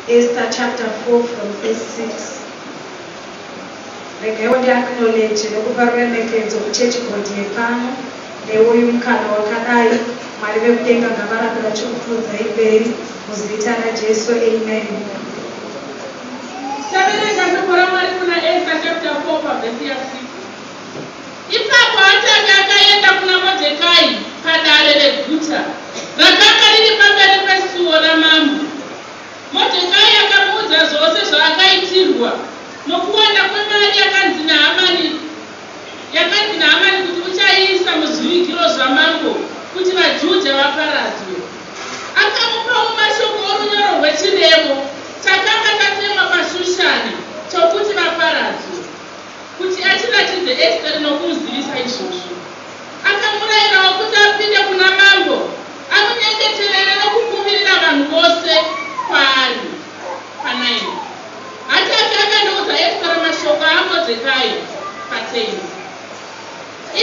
Esther chapter 4 from verse 6. Regaiwo ndiacknowledge nekupa ruremekedzo kuchechi board yepano neuyu mukana wakadai. Mwari vekudenga ngavarambe vachikupfuudzai mberi muzita raJesu. Amen. Taverenga shoko raMwari kuna Esta chapter 4 pavhesi ya 6. Ipapo Hataki akaenda kuna Modhekai padare reguta, rakanga riri pamberi pesuo ramambo. Modhekai akamuudza zvose zvaakaitirwa nokuwanda kwemari yakanzi naHamani yakanzi naHamani kuti uchaiisa muzvivigiro zvamambo kuti vaJudha vaparadzwe. Akamupawo mashoko orunyoro rwechirevo chakanga chatemwa paShushani chokuti vaparadzwe, kuti achiratidze Esteri nokumuzivisa izvozvo. Akamurayirawo kuti apinde kuna mambo amunyengeterere nokukumbirira vanhu vose kwaari. Pa9 Hataki akandoudza Esteri mashoko aModhekai. Pa10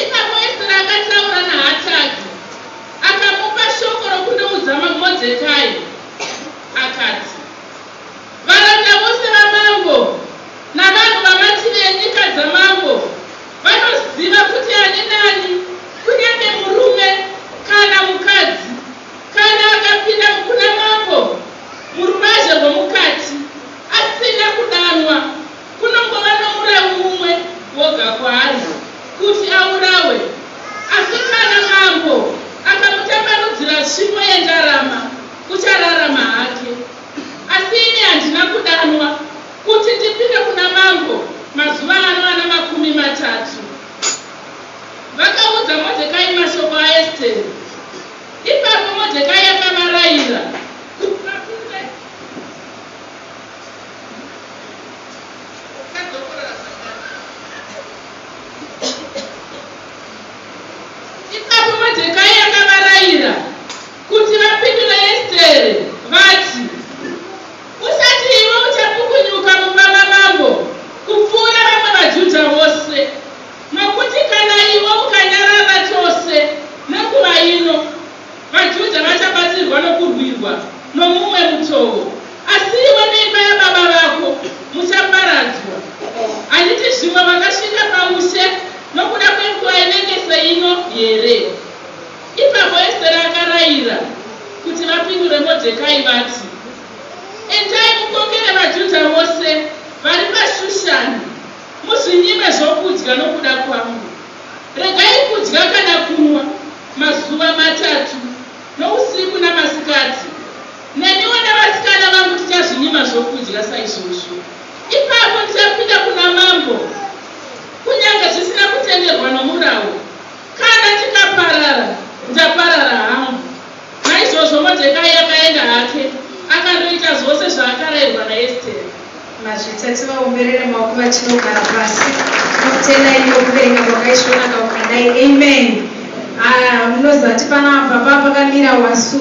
Ipapo Esteri akataura naHataki akamupa shoko rokundoudza Modhekai akati, Varanda vose vamambo navanhu vamativi enyika dzamambo vanoziva kuti ani nani, kunyange murume kana mukadzi, kana akapinda kuna mambo muruvazhe rwomukati asina kudanwa, kunongova nomurau mumwe woga kwaari, kuti aurawe. Asi kana mambo akamutambanudzira tsvimbo yendarama, uchararama hake. Asi ini handina kudanwa kuti ndipinde kuna mambo mazuva ano ana 30. Vakaudza Modhekai mashoko aEsteri. Ipapo Modhekai akavarayira kuti vapinde Tadzokorora zvakare. Ipapo Modhekai akavarayira kuti vapindure Esteri vati, Usati iwe uchapukunyuka mumba mamambo kupfuura vamwe vaJudha vose, nokuti kana iwe ukanyarara chose nenguva ino, vaJudha vachabatsirwa nokurwirwa nomumwe mutoo, asi iwe neimba yababa vako muchaparadzwa. Handiti zvimwe wakasvika paushe nokuda kwenguva inenge seino here? Ipapo Esteri akarayira kuti vapindure Modhekai vati, Endai mukokere vaJudha vose vari paShushani, muzvinyime zvokudya nokuda kwangu. Regai kudya kana kunwa mazuva matatu, nousiku namasikati. Neniwo navasikana vangu tichazvinyima zvokudya saizvozvo. Ipapo ndichapinda kuna mambo, kunyange zvisina kutenderwa nomurau. Kana ndikaparara, ndaparara hangu. Naizvozvo Modhekai akaenda hake, akandoita zvose zvaakarayirwa naEsteri. Mazvita, tivaomberere maoko vachinogara pasi. Tinokutendai nokuverenga kwakaisvonaka kwakadai. Amen. Ah, munoziva kuti panapa papa pakamira Wasu.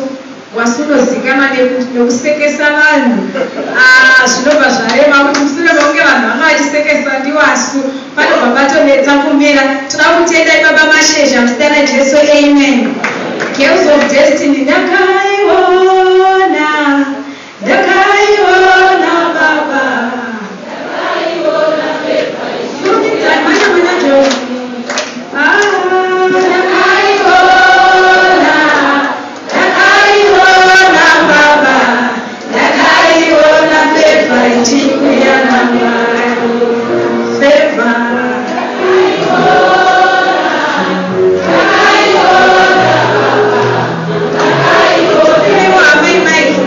Wasu unozikanwa nekusekesa vanhu. Ah, zvinobva zvarema kuti mushure mekunge vanhu vanga vachisekeswa ndiWasu, panobva patonetsa kumira. Toda kutendai Baba Mashezha muzita raJesu. Amen. Girls of Destiny, ndakaiona, ndakaiona baba. Kurumidzai, manya manya Joe. Ah, ndakaiona, ndakaiona baba, ndakaiona favor ichiuya naMwari. Favor. Iwewo amai Mike.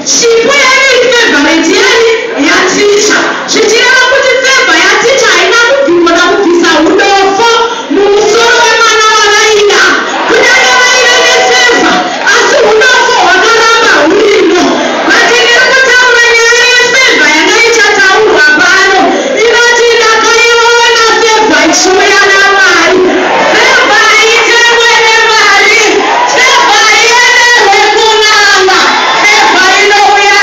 Chipo yaive iri favorite yani yaticha, zvichireva kuti favor yaticha haina kubvigona kubvisa udofo mumusoro wemwana wavaida. Kunyange vaive nefavor, asi udofo hwakaramba hurimo. But ndiri kutaura nyaya yefavor yanga ichataurwa pano inoti, "Ndakaiona favor ichiuya naMwari." Favor haitengwe nemari, favor haienderwe kun'anga, favor inouya.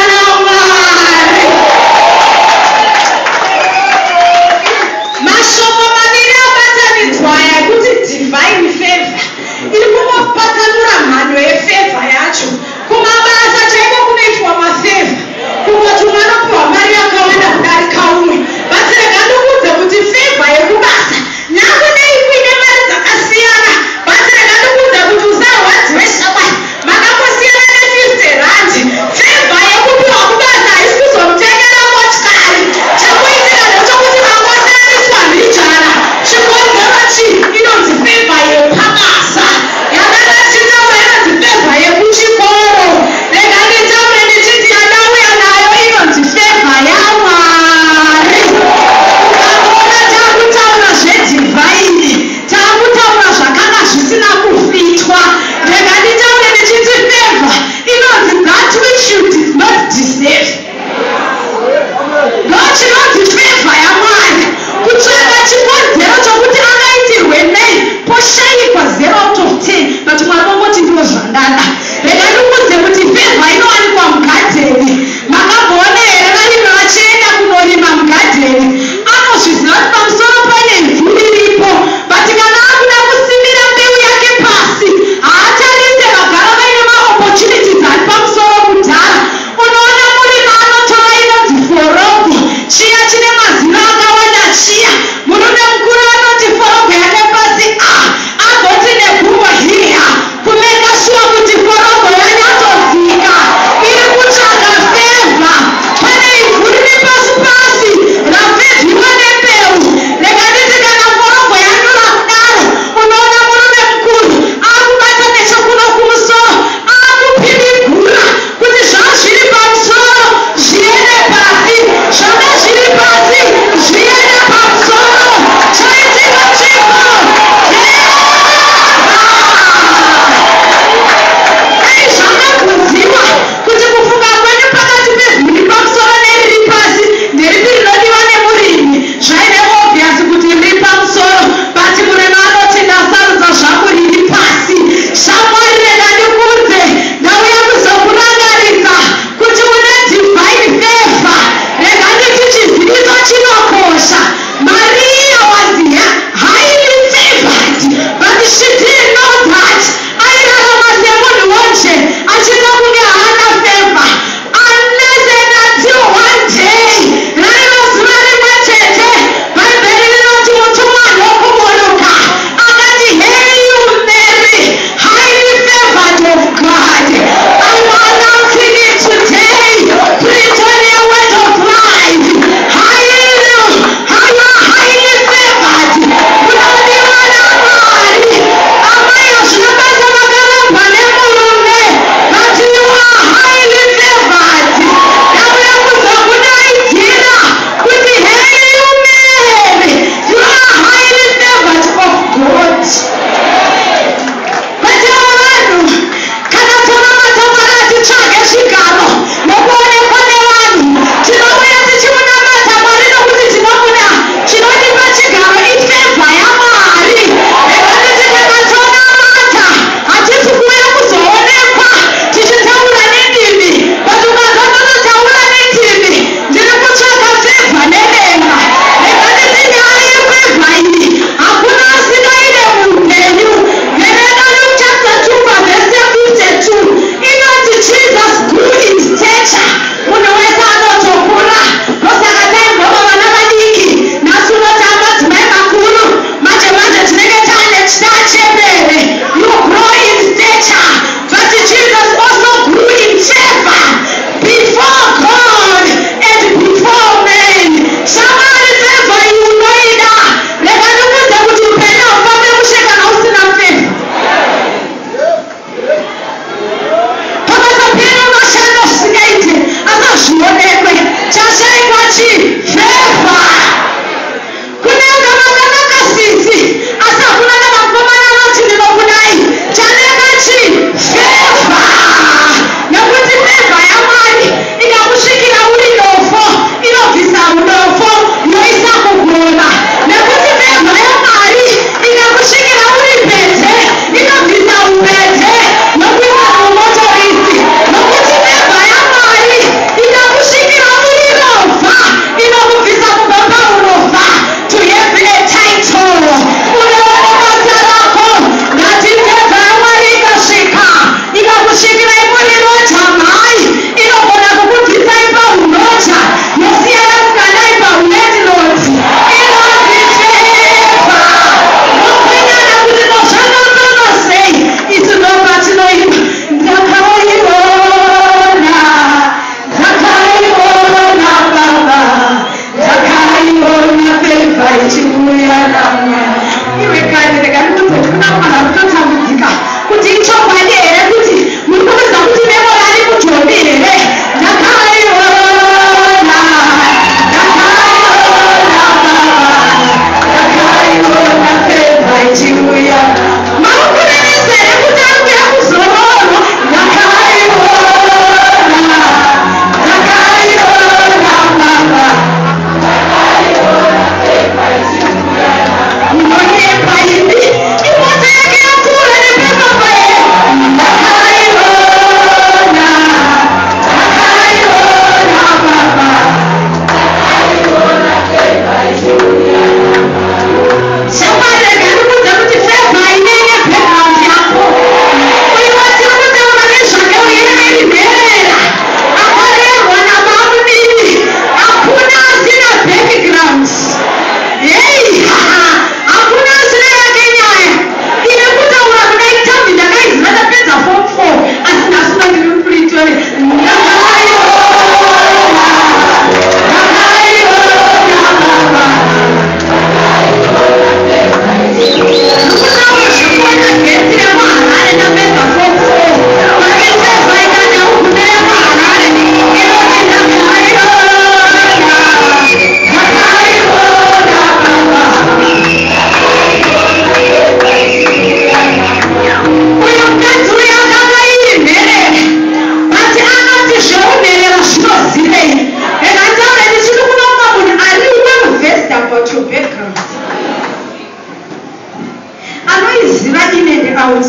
Anoiziva in and out.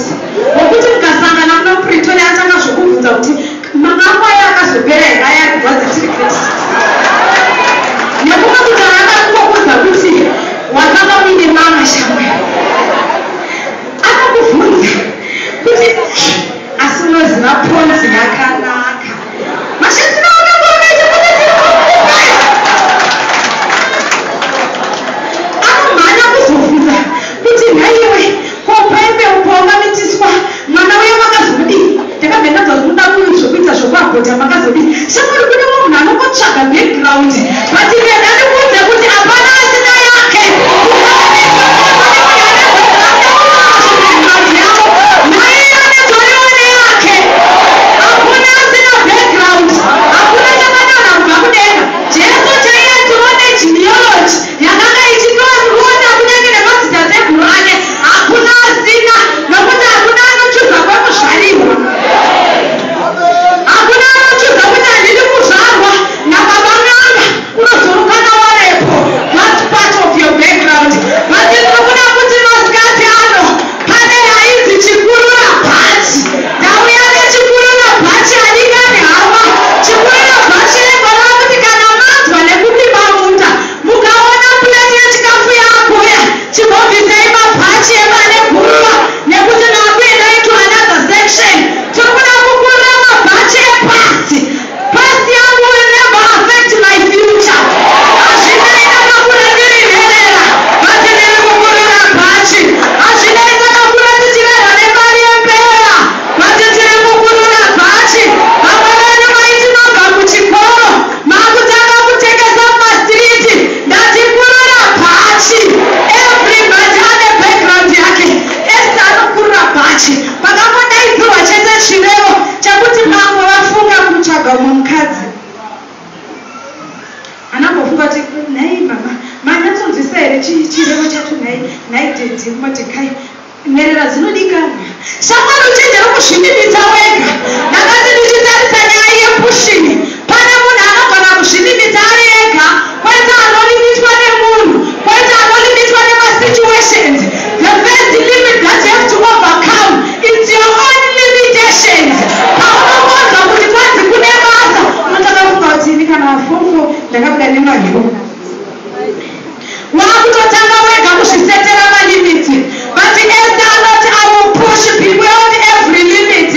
Wokuti mukasangana muno muPretoria atanga zvokubvunza kuti makangu aya akazopera here aya ari kurwadza tiri grade 6. Nekumwe kutaura akakungokudza kuti wakanga uine mama shamwari. Anokubvunza kuti asi unoziva ponzi yakanaka. Mashandiro aunenge wakaita pane tiri kukupai. Anomhanya kuzobvunza kuti nhaiwe ko paipe pawakamitiswa mwana uya makazodii? Ndakabva ndanzwa kuti munoda zvokuita zvokuabhota makazodii? Shamwari kune mumwe munhu anongotsvaga background but rega ndikuudze kuti hapana asina yake. Background yako naiye anatoriwo neyake. Hakuna asina background. Hakuna chakadonha kubva kudenga. Jesu chaiye tione genealogy yakanga ichitoona kunyange nemadzitateguru ake. Hakuna asina, nokuti hakuna anochuza kwekuzvarirwa. Hakuna anochuza kuti handidi kuzvarwa nababa n'anga unozorukana warepo. That's part of your background. But ndinokuda kuti masikati ano pane yainzi chikurura bhachi. Ndauya nechikurura bhachi hadingani hama. Chikurura bhachi regoreva kuti kana manzwa nekupima munda mukaona plate yechikafu yakuya chimbobvisai mabhachi emane guruva nekuti makuenda into another section. Tiri kuda kukurura mabhachi epasi. Past yangu will never affect my future. Hazvinei ndakakura ndiri nherera, but ndiri kukurura bhachi. Hazvinei ndakakura tichirerwa nemari yempera, but tiri kukurura bhachi. Vamwe venyu maiti mabva kuchikoro makutanga kutengesa mumastreet. Ndati kurura bhachi. Everybody ane background yake. Esther anokurura bhachi. Pakangodaidzirwa chete chirevo chekuti mambo vafunga kutsvaga mumwe mukadzi. Anambofunga kuti nhai mama manyatsonzwisa here chirevo chacho nhai nhai daddy Mordecai nherera dzinodikanwa. Shamwari uchenjere kuzvilimita wega. Ndakati ndichitarisa nyaya yepushing pane munhu anogona kuzvilimita ari ega kwete anolimitwa nemunhu kwete anolimitwa nemasituations. The first limit that you have to overcome is your own limitations. Paunongonzwa kuti kwanzi kune basa unotanga kufunga kuti ini kana form 4 ndakabuda nemahero. Wakutotanga wega kuzvisetera malimits. But Esther anoti I will push beyond every limit.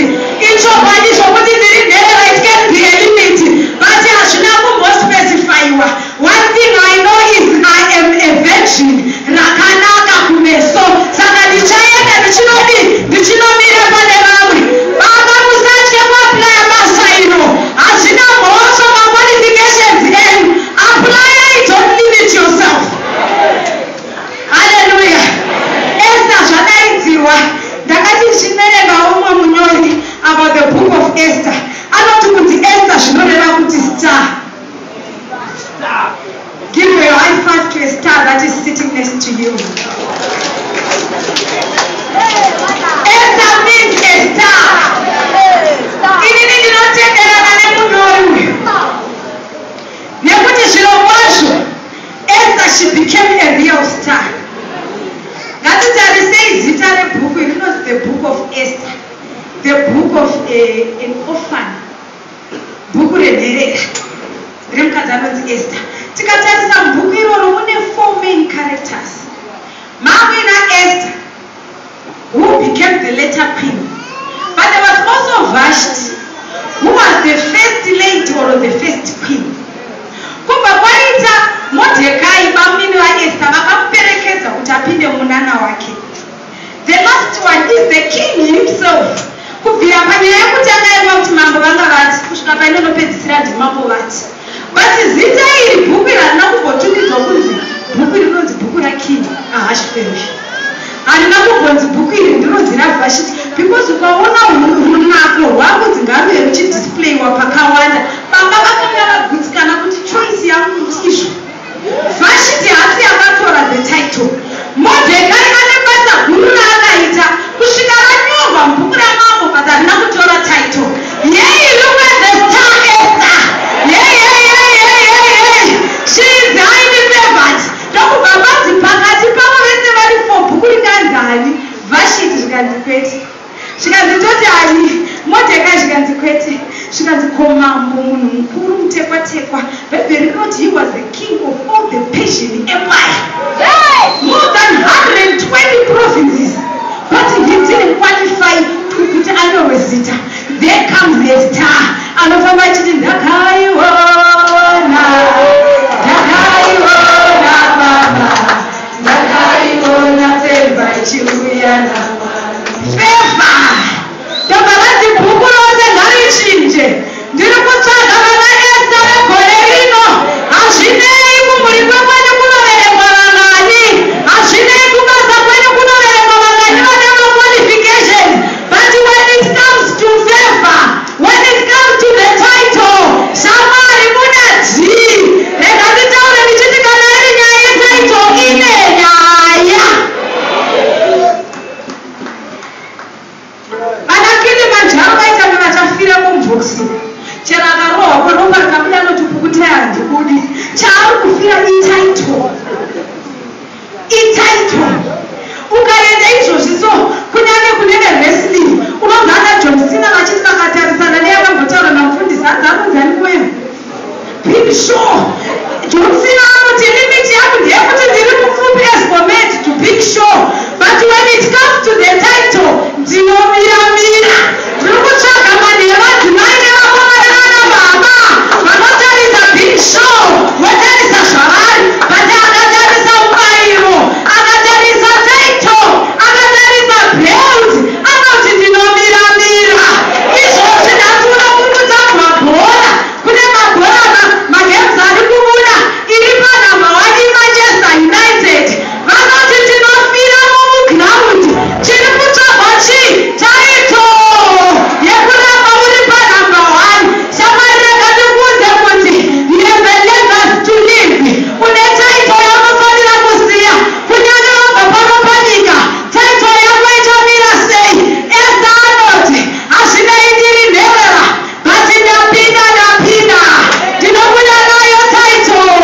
Ichokwadi zvokuti ndiri nherera it can be a limit. But hazvina kumbospecifyiwa. One thing I know is I am a virgin. Rakanaka kumeso. Saka ndichaenda ndichinodii ndichinomira pane vamwe. Baba musatye kuapplya basa iro. Hazvina mhosva maqualifications enyu. Apply, don't limit yourself. Hallelujah. Esther zvadaidzirwa ndakati ndichiverenga umwe munyori about the book of Esther. Anoti kuti Esther zvinoreva kuti star. Give your high five to a star that is sitting next to you. Esther means a star. Inini ndinotenderana nemunyori uyu. Nekuti zviro kwazvo Esther she became a real star. Ngatitarisei zita rebhuku iri rinonzi the book of Esther. The book of an orphan. Bhuku renherera remukadzi anonzi Esther. Tikatarisa mubhuku iroro mune four main characters. Mamuina Esther who became the later queen. But there was also Vashti who was the first lady or the first queen. Kubva kwaita Mordecai bamini vaEsther vakamuperekedza kuti apinde munana wake. The last one is the king himself. Kubvira panyaya yekutanga yaiva kuti mambo vanga vati kusvika painonopedzisira ndimambo vati. But zita iri bhuku iri harina kumbotumidzwa kunzi bhuku rinonzi bhuku raKing Ahasuerus. Harina kumbonzi bhuku iri ndinonzi raVhashti because ukaona runako rwakunzi ngaruve ruchidisplayiwa pakawanda baba vakanga vagutsikana kuti choice yangu ndizvo. Vhashti haasi akatora the title. Mordecai ane basa guru raakaita kusvika ranyorwa mubhuku ramambo but harina kutora title. Yei look at the star Esther. Yei yei yei yei yei yei. She is highly favored. Ndokubva panzi pakati pavo vese vari four bhuku ringanzi hani Vashti Zvikanzi kwete. Zvikanzi toti ani? Modhekai. Zvikanzi kwete. Zvikanzi ko mambo munhu mukuru mutekwatekwa. Bhaibheri rinoti he was the king of all the Persian Empire. More than 120 provinces. But he didn't qualify to kuti anyorwe zita. There comes a star. Anofamba achiti ndakaiona. Ndakaiona baba. Ndakaiona favor ichiuya namwari. Favor. Ndobva ranzi bhuku rose ngarichinje. Ndiri kutsvaga vana Esther vegore rino. Hazvinei kumhuri kwekwenyu kunoverengwa vangani. Hazvinei kubasa kwenyu kunoverengwa vangani vane maqualifications. But when it comes to favor, when it comes to the title, shamwari muna G. Rega nditaure ndichiti kana iri nyaya yetitle ine nyaya. Vana Kilimanjaro vaita kunge vachafira mubhokisi. Chero akarohwa paropa rikabuda anoti pukutai handibudi. Chaari kufira ititle. Ititle. Ukaenda izvozvi so kunyange kune wrestling unonzwa ana John Cena vachiti vakatarisana neyakambotaura namufundisi hanzi anonzi ani kuya Big Show. John Cena anoti limit yangu ndeyekuti ndiri mupfupi as compared to Big Show. But when it comes to the title ndinomiramira. Ndiri kutsvaga manheru madzimai nevakomana nana baba vanotarisa Big Show votarisa zvavari but akatarisa mubayiro akatarisa title akatarisa belt anoti ndinomiramira. Izvozvi nhasi uno kuri kutambwa bhora kune mabhora magames ari kubuda iri panhamba 1 iManchester United vanoti tinofira mumuground chiri kutsvagwa chii title yekuramba uri panhamba 1 shamwari rega ndikuudze kuti you have a legacy to live une title yaunofanira kusiya kunyange wabva pano panyika title yako ichamira sei Esther anoti hazvinei ndiri nherera but ndapinda ndapinda ndinobuda nayo title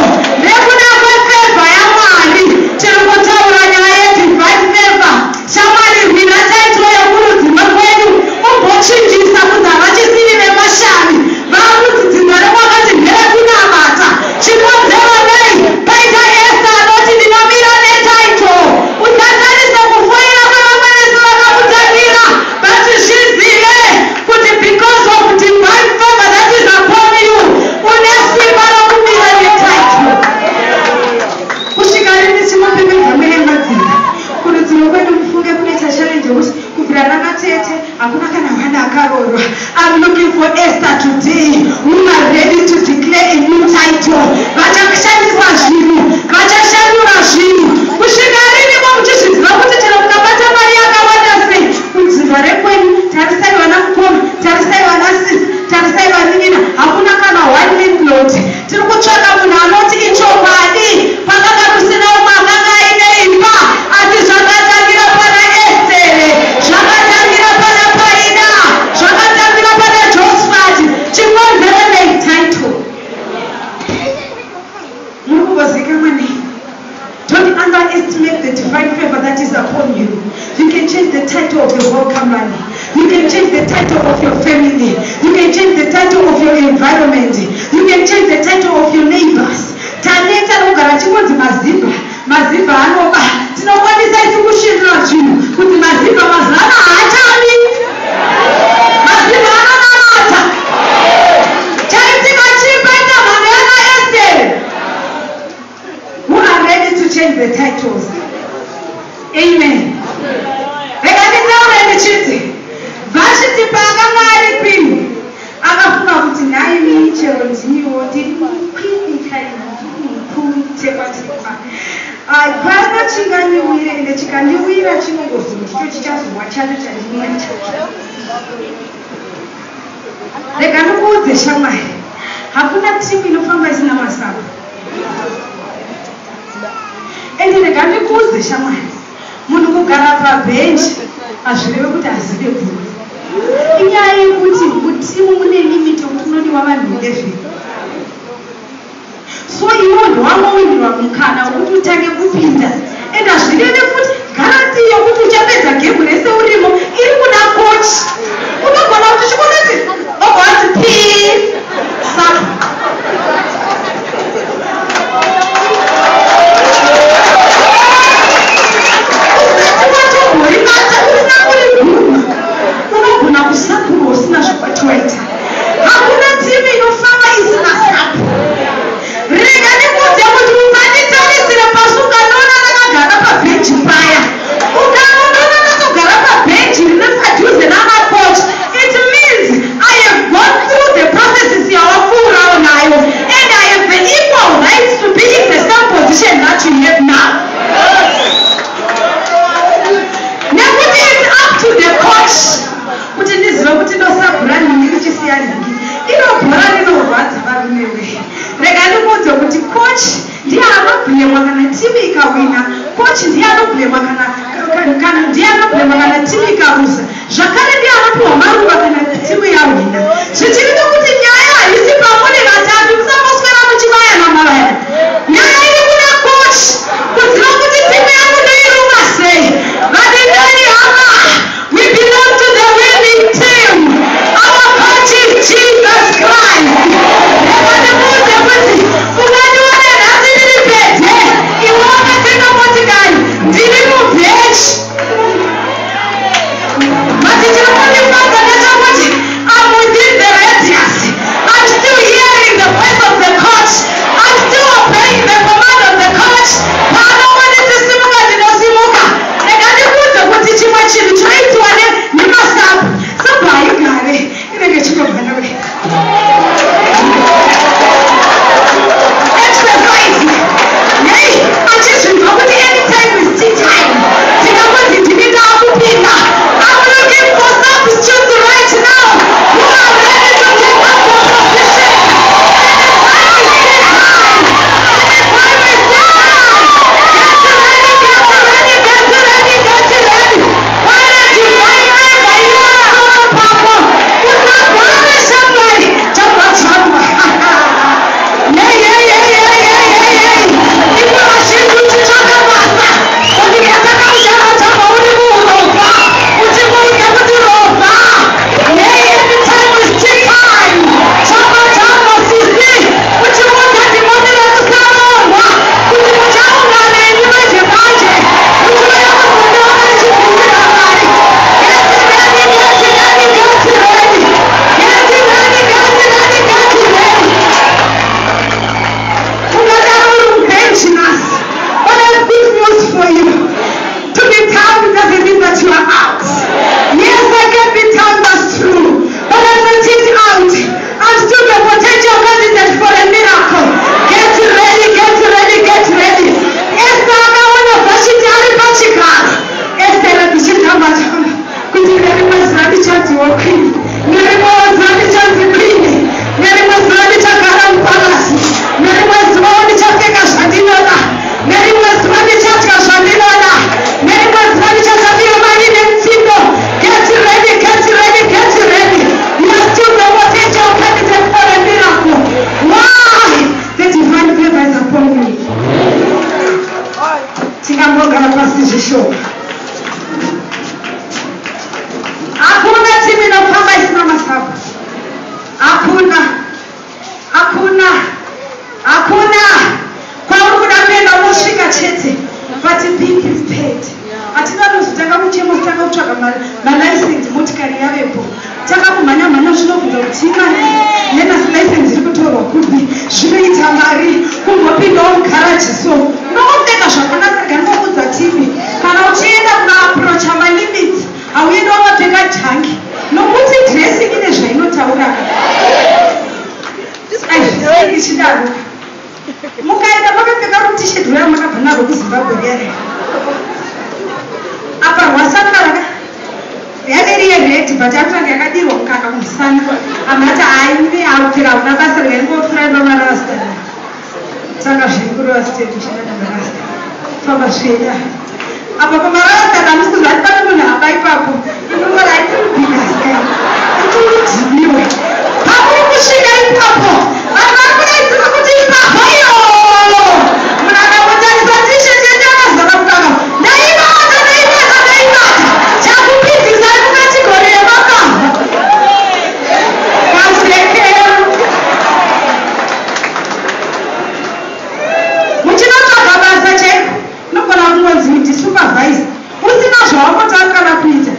nekuda kwefavor yaMwari tiri kutaura nyaya yedivine favor shamwari rwira title yokurudzi rwekwenyu umbochinjisa kunzi havachisiri vemashavi vakunzi dzinza rekwakati nderekunamata chikonzero nei paita Esther anoti ndinomira netitle usatarise kufoira kwevamwe vese vakakutangira but zvizive kuti because of divine favor that is upon you une simba rokumira netitle kusvika rini tinopembedza muhemadzira kurudziro kwedu mufunge kunoita challenge yekuti kubvira nana tete hakuna kana mwana akaroorwa. I'm looking for Esther today who are ready to declare a new title. Vachashandisa zvinhu, vachashandura zvinhu kusvika rini muchizviziva kuti chero mukabata mari yakawanda sei kudzinza rekwenyu tarisai vana mukoma tarisai vana sisi tarisai vanin'ina hakuna kana one landlord. Tiri kutsvaka munhu anoti ichokwadi pakanga kusina umwe akanga aine imba asi zvakatangira pana Estere zvakatangira pana Paida zvakatangira pana Josephat chikonzero nei title muri kumbozikamwa nei. Don't underestimate the divine favor that is upon you. You can change the title of your whole company. You can change the title of your family. You can change the title of your environment. You can change the title of your neighbors. Taneta nokugara chingonzi mazimba mazimba anoba tinokwanisa isu kushandura zvinhu kuti mazimba mazuva ano haachami mazimba anonamata chaitika chii paita mhando yana Esteri who are ready to change the titles. Amen. Rega nditaure ndichiti Vhashiti paakanga ari queen akafunga kuti nhaimi chero ndiniwo ndiri queen kaini ndiri mukuru tekwa tekwa hapana chingandiwire ende chikandiwira chinongozi ndicho chichazova chacho chandinoita. Rega ndikuudze shamwari hakuna timu inofamba isina masapo ende rega ndikuudze shamwari munhu kugara pabhenji hazvireve kuti hazive bhuku inyaya yekuti mutimu mune limit yokuti kunodiwa vanhu 11 so iwo ndowangowinirwa mukana wekuti utange kupinda ende hazvireve futi guarantee yokuti uchapedza gemu rese urimo. Timu ikawina, coach ndiye anoblamewa kana ndiye anoblamewa kana timu ikaruza. Zvakare ndiye anopiwa maruva kana timu yawina. Zvichiri kuti nyaya haisi pamuri vatambi, musamboswera muchibayana mavaya. Nyaya iri kuna coach kuziva kuti timu yangu ndoiruma sei. Vadikani hama, we belong to the winning team. Our coach is Jesus Christ. Rega kuti ungandiona nhasi ndiri pedhe, iwe wakatenga motikari, ndiri mubhechi. But chinondifadza ndechekuti I'm within the radius. I'm still hearing the voice of the coach. I'm still obeying the command of the coach. Paanongonditi simuka, ndinosimuka. Rega ndikuudze kuti chimwe chinhu chinoitwa nemasubs, sub haigare, inenge ichingobva nekudai. Exercise nei? Achizvinzwa kuti anytime is tea time. Tingangonzi ndini ndaakupinda. I'm looking for substitutes right now who are ready to take up your position. Anytime is tea time. Anytime is tea time. Get ready, get ready, get ready, get ready. Pane divine favor iri pamusoro pako. Usagare, shamwari. Chamba chamba. Yei, yei, yei, yei, yei, yei, yei. Iwe vazhinji uchitsvaka basa, ukatanga ucharotamba uri murovha, uchimuudza kuti rovha. Yei, anytime is tea time. Chamba chamba, sisi. Uchimuudza dhimoni rekusarorwa kuti muchaunga neni manje manje. Uchiuya kuzondiona ndichibvunzira mari. Get ready, get ready, get ready. Get ready, get ready, get ready. Ungadaro uri mubenchi nhasi, but I have good news for you. To be down doesn't mean that you are out. Yes, I can be down, that's true, but I'm not yet out. I'm still the potential candidate for a miracle. Get ready, get ready, get ready. Esther akaona Vashiti ari pachigaro. Esther ndichitamba tamba kuti nerimwe zuva ndichanziwo queen, nerimwe zuva ndichanzi queen, nerimwe zuva ndichagara mupalace, nerimwe zuvawo ndichapfeka zvandinoda, nerimwe zuva ndichatya zvandinoda, nerimwe zuva ndichatambira mari nemutsindo. Get ready, get ready, get ready. You are still the potential candidate for a miracle. Why? The divine favor is upon you. Tingambogara pasi zvishoma. Hakuna timu inofamba isina masubs. Hakuna, hakuna, hakuna. Kwauri kuda kuenda unosvika chete, but be prepared. Hatina kuzotanga kuchema, kutanga kutsvaga malicense motikari yavepo. Tanga kumhanya mhanya, zvinobvunza kuti imari learner's license iri kutorwa kupi, zvinoita mari kumbopindawo mugaraji. So unongopfeka zvakanaka. Gandokudza tivi, kana uchienda kunoapproacha malimits, hauendi wakapfeka junk, nokuti dressing ine zvainotaura. Aizvisei ichidaro? Mukaenda makapfeka rutisheti rwaya makabva narwo kuZimbabwe riyari, apa rwasakara, yave riye red, but yakutanga yakadirwa mukaka kumusana. Amati haini aupfira, hauna basa, rikaingopfurai pamarasta. Tanga zvekurova step uchida marasta, famba zveda apa pamarasta. Kamusizati pane munhu aba ipapo, inongora aitirubhikaskai itirudhimiwe. Pamuri kusvika ipapo, vanhu vari kudaidzira kuti ipapo iyo. Munhu akambotarisa tisheti yedu yakazara mukaka, ndaibata, ndaibata, ndaibata. Chakupinzisai mucategory yemakava kasekero. Muchinotsvaga basa chaiko, unogona kungonzi ndisupervise usina zvawambotanga kana kuita.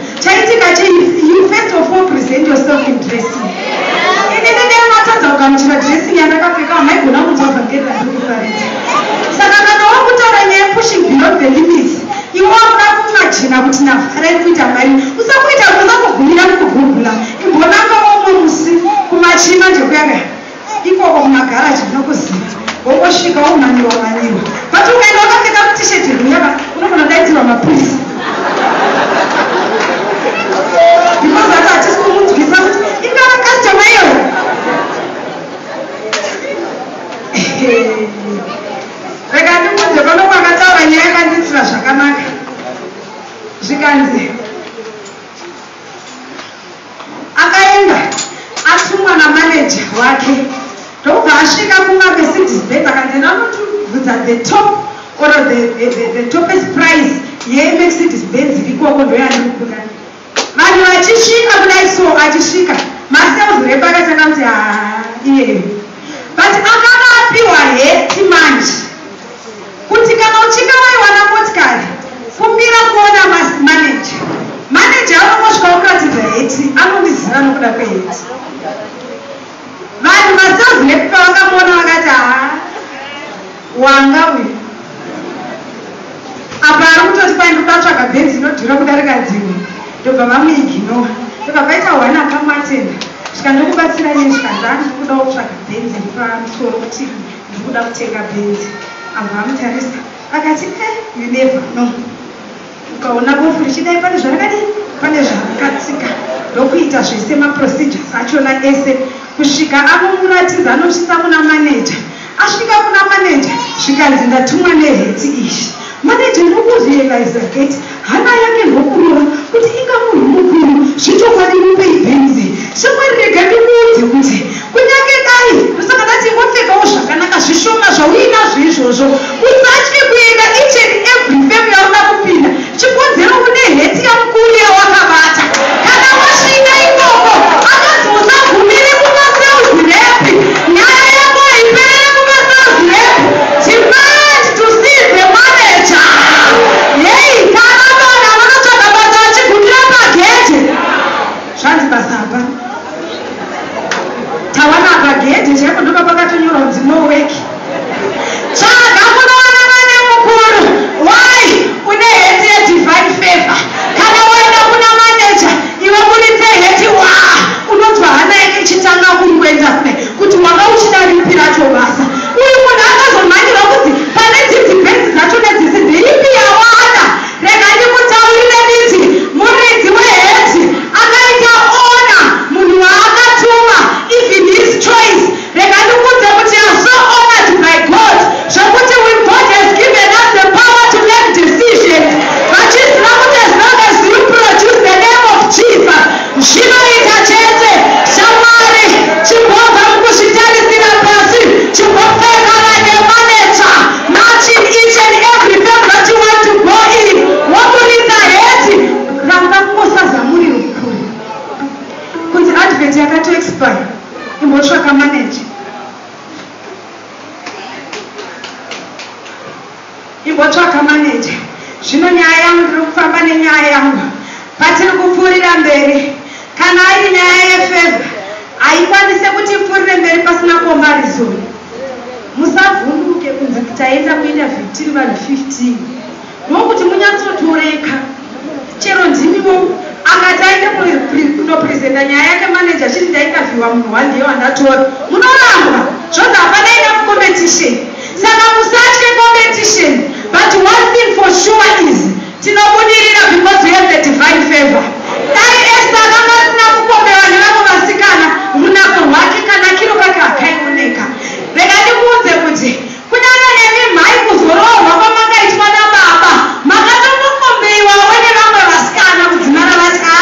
the top or the topest price yeMercedes Benz ikoko, ndoyandiri kuda. Vanhu vachisvika kudai, so achisvika, masales rep akatanga kuti, "Haa, iyeyo." But akanga apiwa hat manje kuti kana uchinge waiwana motikari, kumbira kuona manager. Manager anongosvika okuratidza hat, anondiziva nokuda kwehat. Vanhu masales rep pavakamuona vakati, "Haa, wanga uyu apa ari kutoti kwai ndoda kutsvaga Benzi inodhura kudarika dzimwe." Ndobva vamuignora. Ndobva paita one akamuatenda, svika, "Ndokubatsira nei?" Zvikanzi, "Ndiri kudawo kutsvaga Benzi iri pamusoro, kuti ndiri kuda kutenga Benzi." Abva amutarisa akati, "You never know. Ukaona bofu richidai, pane zvarakadii, pane zvarakatsika." Ndokuita zvese maprocedures achona ese kusvika anomuratidza, anosvitsa kuna maneja. Asvika kuna maneja, zvikanzi, "Ndatumwa nehat iyi." Maneja ndokurealiza gate, hana yake ndokurova kuti inga munhu mukuru, zvichokwadi mupei Benzi. Shamwari, rega ndikuudze kuti kunyange dai, ndosaka ndati ingopfekawo zvakanaka zvishoma zvauinazvo izvozvo. Usatye kuenda each and every firm yauda kupinda. Chikonzero, une hat yamukuru yawakabata. Kana wasvika ikoko, akanzi usagumire kumasales rep, nyaya yako haiperere kumasales rep. Demand to see the manager. Yei, kana vana vanotsvaga basa vachigumira pagedhe, zvanzi basa hapana, tawana pagedhe chaipo ndopa pakatonyorwa kunzi "No work". Tsvaga kunoonana nemukuru. Why? Une hat yedivine favor. Kana waenda kuna maneja, iwe muritse hat, wa unonzwa hana yake ichitanga kungwenda kudai kuti wanga uchida ripi racho basa. Uyu munhu akazomhanyirwa kuti pane dzidzi Benzi dzacho nedzisi, ndeipi yawada? Rega ndikutaurire nditi muridzi wehat akaita ona munhu waakatuma, even his choice. Rega ndikuudze kuti you are so honored by God zvokuti when God has given us the power to make decisions, vachiziva kuti as long as you produce the name of Jesus, zvinoita chete. Shamwari, chimbobva mukuzvitarisira pasi, chimbopfeka like a manager, marching each and every firm that you want to go in. Woburitsa hat, ramba kungosazamuriro kure kunzi advert yakatoexpire, imbotsvaka manager, imbotsvaka manager. Zvino nyaya yangu, ndiri kufamba nenyaya yangu patiri kupfuurira mberi. Kana iri nyaya yefavour, haikwanise kuti ipfuurire mberi pasina comparison. Musavhunduke kunzi taenda kuinterview tiri vanhu 15, nokuti munyatsotoreka. Chero ndimiwo, akati aende kunopresenta nyaya yake manager, achiti ndainterviewa munhu wandiye wandatora, munorambwa, zvonzi hapana enough competition. Saka musatye competition, but one thing for sure is tinobudirira because we have the divine favor. Dai Esta akanga asina kukombewa nevamwe vasikana, runako rwake kanakiro kake hakaioneka. Rega ndikuudze kuti kunyange nemi mhai, kuzoroorwa kwamakaitwa nababa, makatombokombeiwawo nevamwe vasikana kudzimara vati, "A,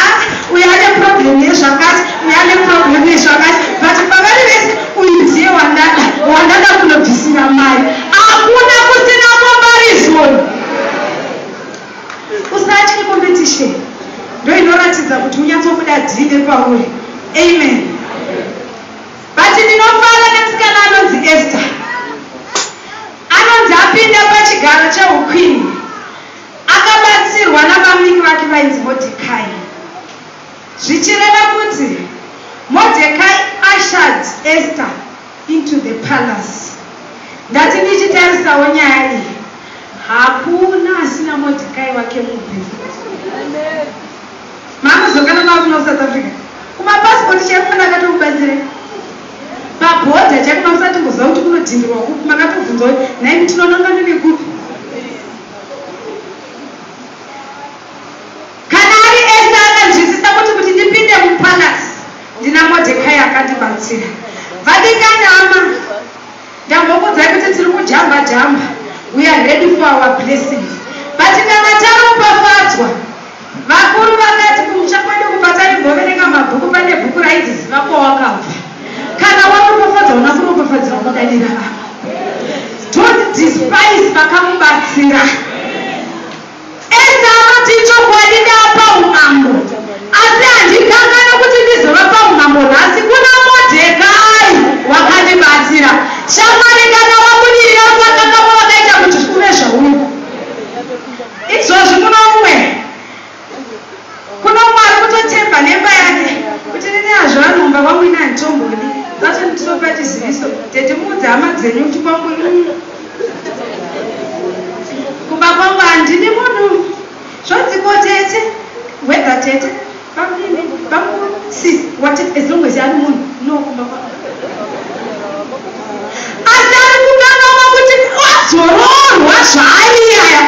uyu ane problem yezvakati, uyu ane problem yezvakati, but pavari vese uyu ndiye wandada, wandada kunobvisira mari." Hakuna kusina comparison. Usatye competition, ndo inoratidza kuti unyatsobuda dhine pauri. Amen. But ndinofara nemusikana anonzi Esther, anonzi apinda pachigaro cheuqueen, akabatsirwa nabamiki vake vainzi Modhekai, zvichireva kuti Modhekai ushered Esther into the palace. Ndati ndichitarisawo nyaya iyi, hakuna asina Modhekai wake mupenyu. Mamuzokana makuno South Africa, kumapasipoti chaiko kana akatokubatsirai, pabhodha chaiko mamusatomboziva kuti kunodhindirwa kupi, makatobvunzwa kuti, "Nhaimi, tinonangana nekupi?" Kana ari Esta, akanzwisisa kuti ndipinde mupalace, ndina Modhekai akandibatsira. Vadikani hama, ndambokudzai kuti tiri kujamba jamba. We are ready for our blessings, but kana taropafadzwa, vakuru vakati kumusha kwedu kubva taimboverenga mabhuku, pane bhuku rainzi "Ziva Kwawakabva". Kana waropafadzwa, una kuropafadzira kwakadira vamwe. Don't despise. kwangu kumba kwangu handini munhu zvonzi ko tete whether tete bamnini bamusis what as long as ari munhu no kumba kwangu asi ari kukanganwa kuti wazoroorwa zvaari iyaya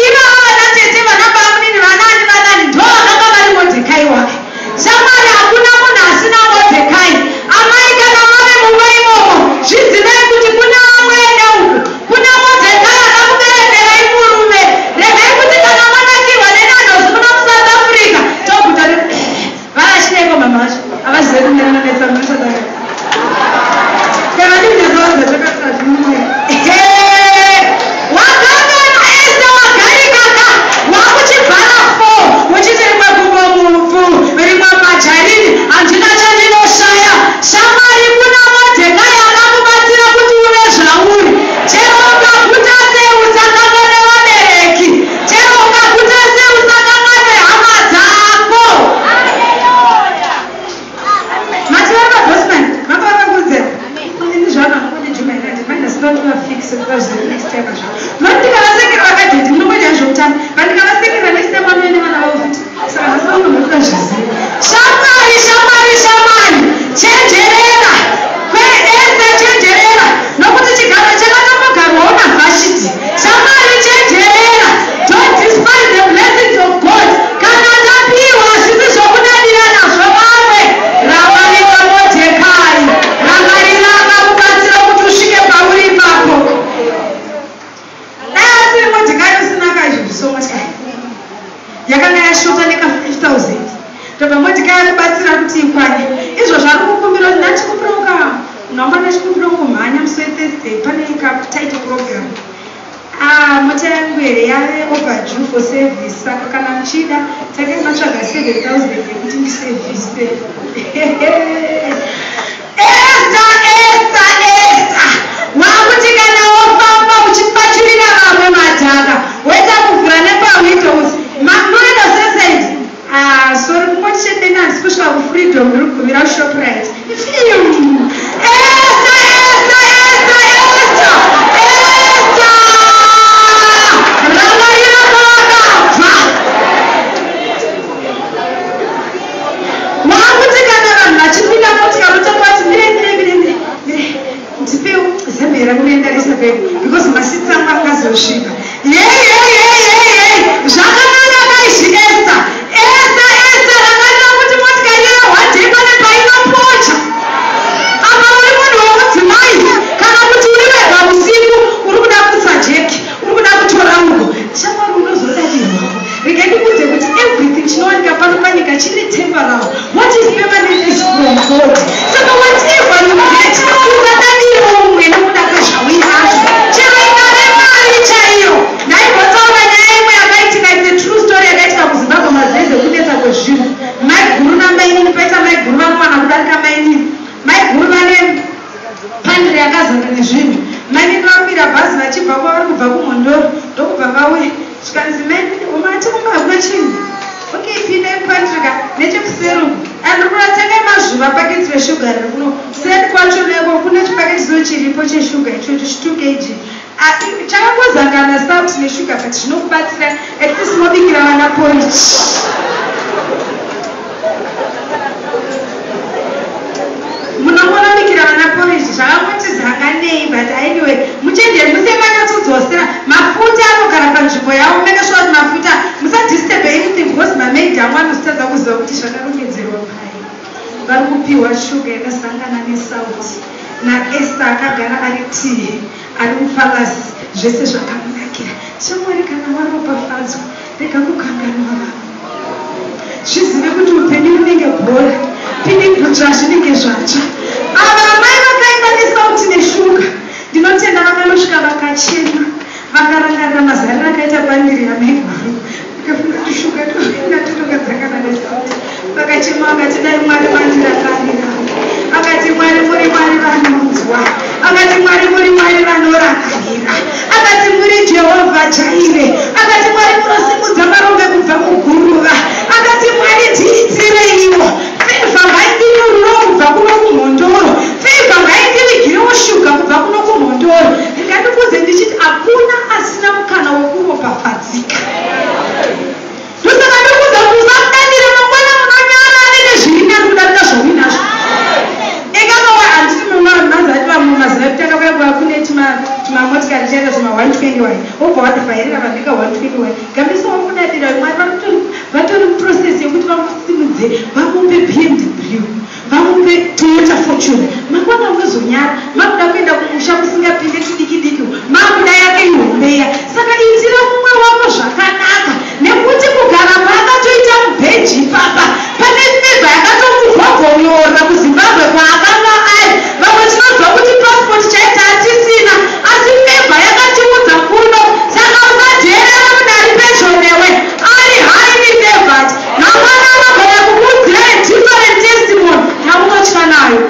ivava vana tete vana bamunini vanani vanani ndo vakanga vari Modhekai wake. Shamwari, hakuna munhu asina Modhekai. Amai, kana mave mumba imomo, zvizivai kuti kuna amwene uku, kuna Modhekai akakuberekerai murume. Regai kuti kana manakirwa neNandos muno muSouth Africa, toguta varachireko mama vacho havazive kumirana netsamuSouth Africa kana ndinezvaza chakatazvimwe wakangana Esta wagarikaka wakuchibhara fo uchiti rimwe gumbo mupfu rimwe majarini handina chandinoshaya. Shamwari, kuna Modhekai akakubatsira kuti uve zvauri. Chero ukaguta sei, usakangane vabereki. Chero ukaguta sei, usakangane hama dzako. Mati vari mabosman vanga vakakudzera ini zvano anongondijuma inati mindasinotovafix next time zvavo noti ndikavasekera vakadhedhi munongoita zvokutamba, but ndikavasekera next time vanoene vana vavo futi, saka nhasi vanonokuda zviziva. Shamwari, shamwari, shamwari, chenjerera kweEsta, chenjerera nokuti chigaro chakatombogarwawo naVhashiti. Shamwari, chenjerera. Don't despise the blessings of God. Kana tapiwa zvisi zvokudadira nazvo vamwe, rangarira Modhekai, rangarira akakubatsira kuti usvike pauri ipapo. Dai asiri Modhekai usina kaizvozvi so much yakanga yashota neka 5000, tobva Modhekai akubatsira kuti ikwane. Izvozvo ari kukumbira kuti ndachikumbira unomba ndachikumbira kumhanya musi weThursday, pane katitle program. Ah, mota yangu here yave overdue for service, saka kana muchida tangai matsvaga 7000 yekuti ndisevhise. Esta, Esta, Esta, wakuti kana wofamba uchipachurira vamwe madhaka, woita kuvhura nepawindows munoenda sesaid. Ah, sorry, kungoti chete handisi kusvika kuFreedom, ndiri kugumira kuShoprite. Esta, Esta, Esta, Esta, Esta, rangarira kwawakabva. Wakuti kana vanhu vachipinda motikari utongoti mire, mire, mire, mire, mire, ndipewo zembe rakunoenda risapei because maseats angu angazosvika. Yeyeyeyeyey, zvakanaka kaizvi. Esta, Esta, Esta, rangarira kuti motikari yehwadhei pane painopocha. Apa uri munhu womudzimai kana kuti uri wega usiku, uri kuda kutsa jeki, uri kuda kutora ugo, shamwari, unozodadirwa. Regai ndikuudze kuti everything chinowanika pano panyika chiri temporal. What is permanent is from God. Saka whatever you get, usadadire umwe nokuda kwezvauinazvo, chero ingave mari chaiyo. Ndaimbotaura nyaya imwe yakaitika, it's a true story, yakaitika kuZimbabwe mazeze kunetsa kwezvinhu. Maiguru namainini, paita maiguru vanowana kudarika mainini. Maiguru vane pantry yakazara nezvinhu. Mainini vakwira bhazi vachibva kwavari kubva kuMhondoro, ndokubva vauya, zvikanzi, "Mainini, umati kumba hakuna chinhu? Okay, pindai mupantry ka nechekuseri uku, andiri kuratanga mazuva paketi reshuga riri kuno seri kwacho neko kune chipaketi so chiripo cheshuga ichocho chi 2 kg chakangozangana salt neshuga, but zvinokubatsira, at least mobikira vana porridge." Munongonobikira vana porridge zvakangoti zanganei, but anyway, muchenjeri musemanyatsodzosera mafuta anogara panzvimbo yavo. Make sure kuti mafuta musadisturb anything because mamaid amwe anozotadza kuziva kuti zvakarongedzerwa pai. Vari kupiwa shuga yakasangana nesalt naEsther akagara ari tii ari mupalasi, zvese zvakamunakira. Shamwari, kana waropafadzwa, rega kukanganwa vamwe. Zvizive kuti upenyu runenge bhora, pinigudzva zvinenge zvatsva. Ava amai vakaimba nesauti neshuga, ndinotenda vakanosvika vakachema, vakarangarira mazariro akaita pantry yamaiguru, vakafunga kuti shuga ngatotokadzakana nesauti. Vakachema vakati, "Dai Mwari mandirangarira." Akati, "Mwari muri Mwari vanonzwa." Akati, "Mwari muri Mwari vanorangarira." Akati, "Muri Jehovha Jireh." Akati, "Mwari munosimudza marombe kubva muguruva." Akati, "Mwari tiitireiwo favour, ngaindinururo kubva kuno kuMhondoro, favour ngaindivigirewo shuga kubva kuno kuMhondoro." Vamukudze, vamupe BMW, vamupe Toyota Fortuner. Mangwana unozonyara makuda kuenda kumusha kusingapinde tudiki diki, makuda yake ihombeya. Saka itira mumwe wako zvakanaka, nekuti kugara kwaakatoita mubhenji ipapa pane favour yakatomuvhogonyora kuZimbabwe kwaakanga ari. Vamwe tinonzwa kuti pasipoti chaita hatisina, asi favour yakatiudza kuno. Saka usadherera munhu ari pedyo newe ari highly favored. Mangwana anogona kukuudzira a different testimony yaunotya nayo.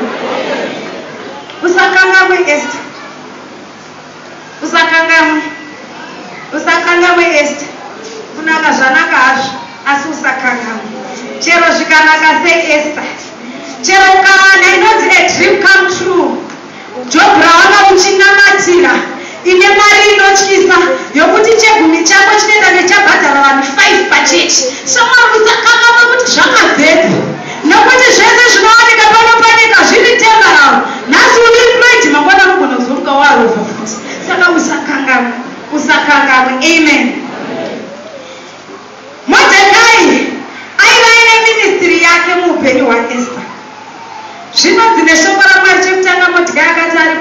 Usakangamwe Esther, usakangamwe, usakangamwe Esther. Kunaka zvanaka hazvo, asi usakangamwe. Chero zvikanaka sei, Esther, chero ukawana inonzi a dream come true, job rawanga uchinamatira ine mari inotyisa yokuti chegumi chako chinoenda nechabhadhara vanhu 5 pachechi, shamwari, usakangamwe kuti zvakabvepo, nokuti zvese zvinowanika pano panyika zviri temporary. Nhasi uri employed, mangwana unogona kuzomuka warovha futi. Saka usakangamwe, usakangamwe. Amen. Modhekai aiva ine ministry yake muupenyu hwaEsther. Zvinonzi neshoko raMwari, chekutanga, Modhekai akati ari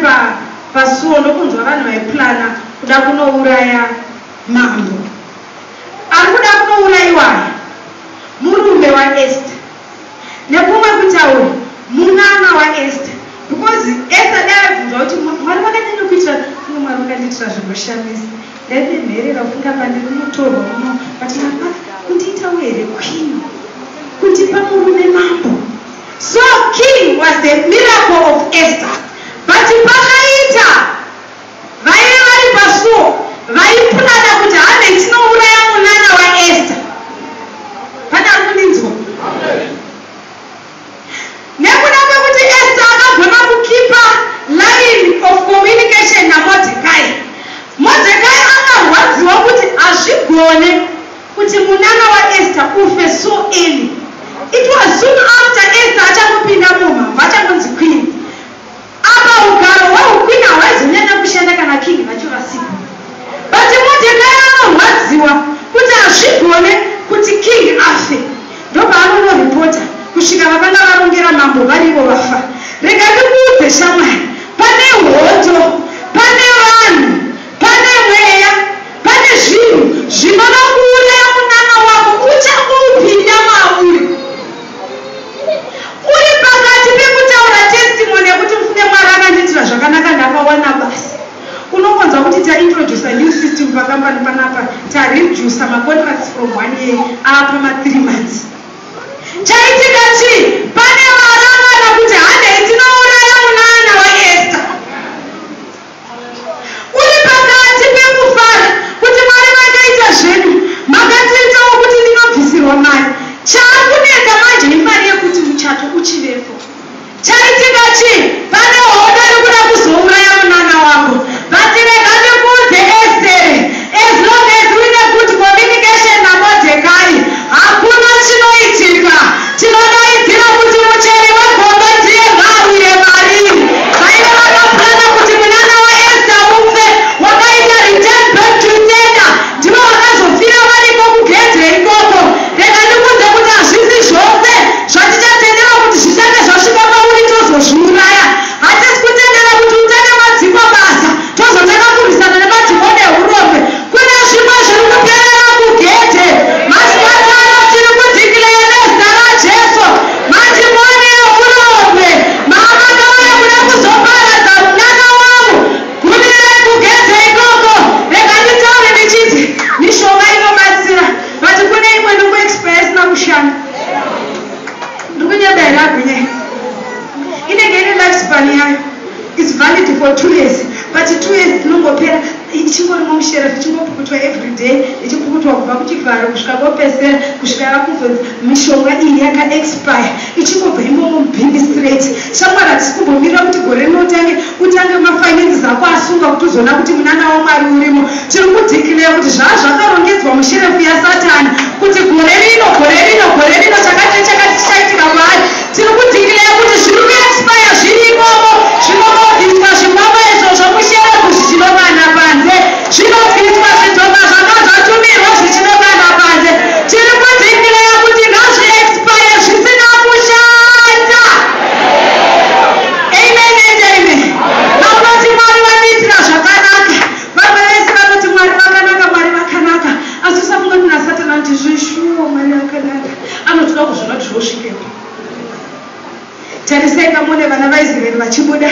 pasuo ndokunzwa vanhu vaiplana kuda kunouraya mambo. Ari kuda kunourayiwa murume waEsther, nekumwe kutaura munana waEsther, because Esther dai aibvunzwa kuti Mwari vakanyanya kuitira, funga Mwari vakandiitira zvinoshamisa, ndaive funga pandiri mutorwa muno, but Mwari kundiitawo here queen, kundipa murume mambo. So king was the miracle of Esther. But pakaita vaive vari pasuo vaiplana kuti hande tinouraya munana waEsther. Pane ari kundinzwa? Nekuda kwekuti Esther akagona kukeepa line of communication naModhekai, Modhekai akarwadziwa kuti hazvigone kuti munana waEsther ufe so early. It was soon after Esther achangopinda mumhambo, achangonzi queen. Apa ugaro hweuqueen hwaizonyanya kushanda kana king vacho vasipo. But Modhekai anorwadziwa kuti hazvigone kuti king afe. Ndopaanonoripota kusvika vakanga varongera mambo varivo vafa. Rega ndikuudze shamwari, pane hondo, pane vanhu, pane mweya, pane zvinhu zvinoda kuuraya munana wako uchangoupinda mauri. Uri pakati pekutaura testimony yekuti mufunge Mwari akandiitira zvakanaka, ndakawana basa, unongonzwa kuti taintroduca new system pakambani panapa, tareduca macontracts from one year apa ma3 months. Chaitika chii? Pane varangana kuti handei tinouraya munana waEsther. Uri pakati pekufara kuti Mwari vakaita zvedu, makatiitawo kuti ndinobvisirwa mari. Chaakunetsa manje imari yekuti muchato uchivepo. Chaitika chii? Pane hondo iri kuda kuzouraya munana wako. But rega ndikuudze Estere, as long as uine good communication naModhekai, hakuna chinoitika. Tinodaidzira kuti mucheri wegomba ndiye ngaawire mariri. Vaiva vakaplana kuti munana waEsther ufe wakaita return back to sender, ndivo vakazofira variko kugedhe ikoko. Rega ndikuudze kuti hazvisi zvose zvatichatendera kuti zvichange zvasvika pauri tozozviuraya. Hatisi kutendera kuti utange madzingwa basa tozotanga kurwisana nemadhimoni eurombe. Kune zvimwe zviri kuperera kugedhe. Masikatano tiri kudeclare nezita raJesu, madhimoni eurombe maamakauya kuda kuzoparadza munana wangu, gumirai kugedhe ikoko. Rega nditaure ndichiti mishonga inobatsira, but kune imwe ndikuexpire isina kushanda. Ndikunyeba here? Agwinye inenge ine lifespan yayo, is valid for 2 years, but 2 years inongopera ichingorimo musherefu, ichingopukutwa every day, ichipukutwa kubva kuchivharo kusvika kopesera, kusvika yakuzonzi mishonga iyi yakaexpire, ichingobva imomo mubhini straight. Shamwari, hatisi kumbomirira kuti gore rinotange utange mafinances ako asunga kuti uzoona kuti munana waMwari urimo. Tiri kudeclare kuti zvaa zvakarongedzwa musherefu yaSatani kuti gore rino, gore rino, gore rino chakati nechakati chichaitika kwaari, tiri kudeclare kuti zviri kuexpire zviri imomo, zvinongobviswa zvikwama izvozvo musherefu zvichinokanda panze, zvinobviswa zvidhoma zvanga zvatumirwa zvichinokanda panze. Tiri kudeclare kuti ngazviexpire. Tarisai kamone vana vaIsraeri vachibuda.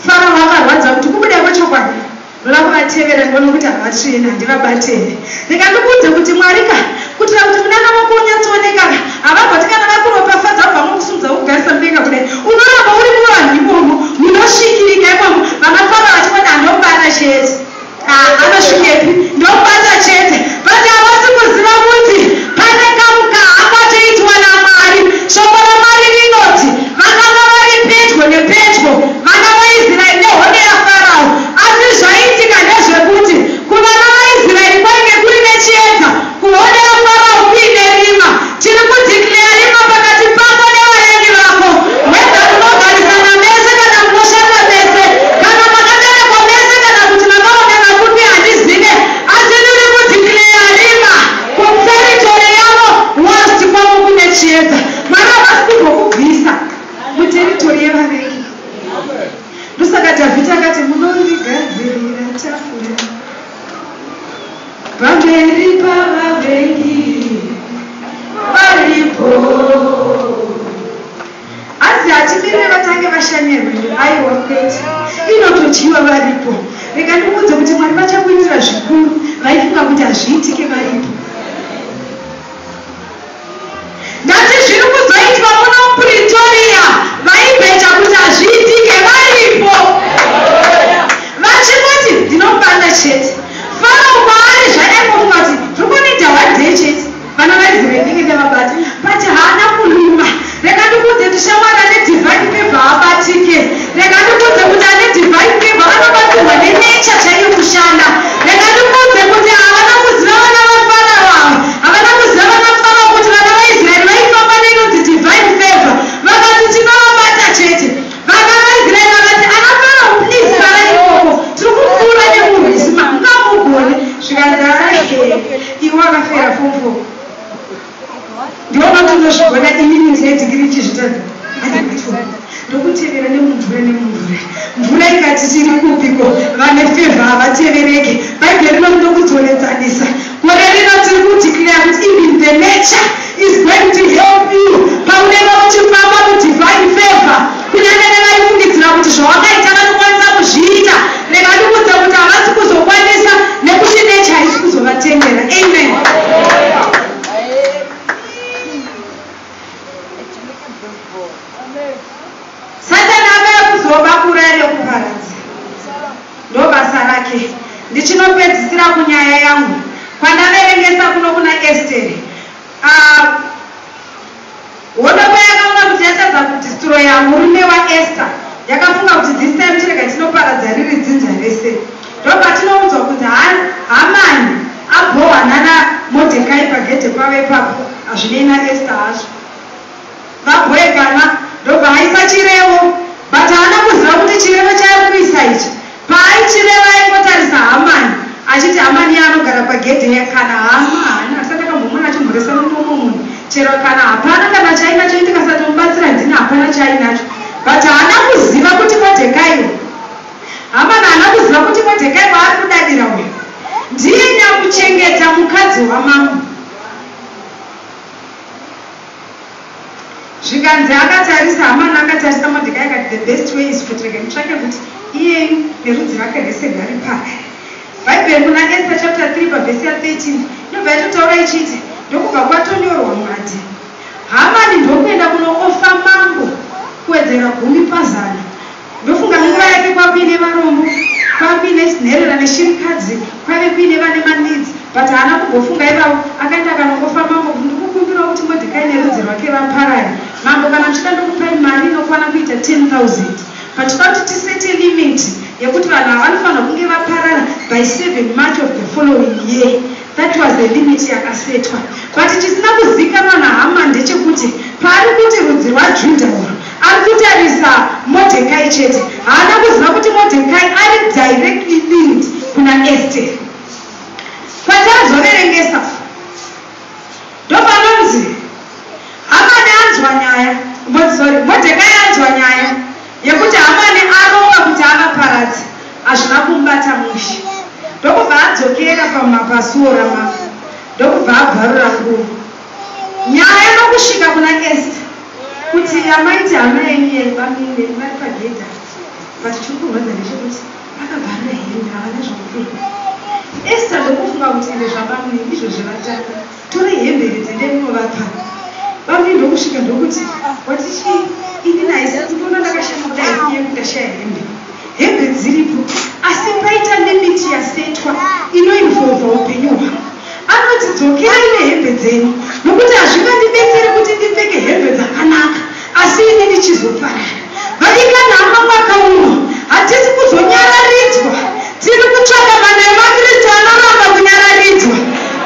Farao akarwadza kuti kubuda kwechokwadi. Ndoda kuvatevera ndione kuti havatsvene, handivabatele. Rega ndikuudze kuti Mwari ka, kuitira kuti munana wako unyatsooneka ka, havagoti kana vakuropafadza vobva vokusumudza vokugarisa mudenga kudai. Unoramba uri muvanhu imomo, munosvikirika imomo. Vana Farao vachingoti handobata chete. Ah, anosvikepi? Ndobata chete. But havasi kuziva kuti pane kamukaha kwatoitwa naMwari. Shoko raMwari rinoti vakanga vari pedyo nepedyo vana vaIsraeri nehondo yaFarao. Asi zvaiitika ndezvekuti kuvana vaIsraeri kwainge kuri nechiedza, kuhondo yaFarao kuine rima. Tiri kudeclare rima pakati pako nevavengi vako. Whether munogarisana mese kana munoshanda mese, kana makaberekwa mese kana kuti makaonana kupi handizive, asi ndiri kudeclare rima kuterritory yavo whilst kwavo kune chiedza. Mwari havasi kumbokubvisa muterritory yevavengi. Ndosaka Dhavhidhi akati munondigadzirira tafura pamberi pavavengi varipo. Hanzi hatimirire vatange vashanyirwe. Aiwa kwete, inotodyiwa varipo. Rega ndikuudze kuti Mwari vachakuitira zvikuru vaifunga kuti hazviitike varipo. Ndati zviri kuzoitwa muno muPretoria vaibheja kuti hazviitike varipo. Vachingoti ndinobata chete. Farao kwaari zvaaifunga kuti zviri kunida one day chete. Vana vaIsraeri ndinge ndavabata. But haana kuluma. Rega ndikuudze kuti shamwari ane divine favor haabatike. Rega ndikuudze kuti ane divine favor anobatsirwa nenature chaiyo kushanda. Rega ndikuudze kuti havana kuziva vana vaFarao ava. Havana kuziva vana Farao kuti vana vaIsraeri vaifamba neinonzi divine favor. Vakati tinovabata chete. Vana vaIsraeri vakati ana Farao please farai ikoko. Tiri kupfuura nemurwizi mungamugone. Zvikanzi iwe wakafera form 4. Ndiona kuti unozvigona inini ndine dhigiri ichizvitadza. Ndokutevera nemumvura nemumvura. Mvura ikati tiri kupiko vane favor havatevereke. Bhaibheri rinoti ndokudzoredzanisa. Gore rino tiri kudeclare kuti even the nature is going to help you paunenge uchifamba mudivine favor. Kunyange nevaifungidzira kuti zvawakaita vanokwanisa kuzviita. Rega ndikuudze kuti havasi kuzokwanisa nekuti nature haisi kuzovatendera. Amen. Satani akauya kuzoba kuuraya nekuparadza. Ndobasa rake. Ndichinopedzisira kunyaya yangu kwandaverengesa kuno kuna Esteri. Hondo payakaona kuti yatadza kudestroya murume waEsther, yakafunga kuti this time chirega tinoparadza riri dzinza rese. Ndopatinoudzwa kunzi Hamani abhohwa nana Mordecai pagedhe pavo ipapo, hazvinei naEsther hazvo. Vabhoekana ndobva aisa chirevo, but haana kuziva kuti chirevo chaari kuisa ichi paaichireva aingotarisa Hamani achiti Hamani iye anogara pagedhe kana hama haana asati akambomuona achimhoresa nomumwe munhu chero kana hapana kana chainacho ndikasatomubatsira ndini hapana chainacho but haana kuziva kuti Mordecai Hamani haana kuziva kuti Mordecai waari kudadira uyu ndiye nyakuchengeta mukadzi wamambo. Zvikanzi akatarisa Hamani akatarisa Mordecai akati the best way is kuti rega nditsvake kuti iyeyu nerudzi rwake rwese ngariparare. Bhaibheri muna Esther chapter 3 pavhesi ya 13 inobva yatotaura ichiti ndokubva kwatonyorwa mwadhi. Hamani ndokuenda kunooffer mambo kuwedzera 10 pazana. Ndofunga nguva yake kwakuine varombo, kwakuine nherera neshirikadzi, kwaive kuine vane maneeds, but haana kumbofunga ivavo. Akaenda akanooffer mambo kuti ndikukumbirawo kuti Mordecai nerudzi rwake vaparare. Mambo kana muchida ndokupai mari inokwana kuita 10,000. But toda kuti tisete limit yekuti vanhu ava vanofanira kunge vaparara by 7 March of the following year. That was the limit yakasetwa. But chisina kuzikanwa naHaman ndechekuti paari kuti rudzi rwaJudha urwu ari kutarisa Mordecai chete. Haana kuziva kuti Mordecai ari directly linked kuna Esther. Kwatazoverengesa ndopanonzi Hamani anzwa nyaya, sorry, Mordecai anzwa nyaya yekuti Hamani aronga kuti avaparadze, hazvina kumubata mushe. Ndokubva adzokera pasuo ramambo, ndokubva abvarura nguo. Nyaya nokusvika kuna Esther kuti Yamaiti hama yenyu yebamine vari pagedha, but chiri kurwadza ndechekuti vakabvarira hembe, havana zvokupfeka. Esta ndokufunga kuti ende zvabamune ndizvo zvevatanga, tore hembe idzi munovapa. Bamune ndokusvika ndokuti, "Wati chii? Ini naisi ndinoona ndakashama kudai, nyaya yekuti ndashaya hembe. Hembe dziripo, asi paita limit yasetwa inoinvolva upenyu hwangu." Anoti, "Dzokerai nehembe dzenyu, nokuti hazvingandibetseri kuti ndipfeke hembe dzakanaka asi ini ndichizoparara." Vadikani hama, mwaka uno hatisi kuzonyararidzwa. Tiri kutsvaka vanhu vemakristu anoramba kunyararidzwa.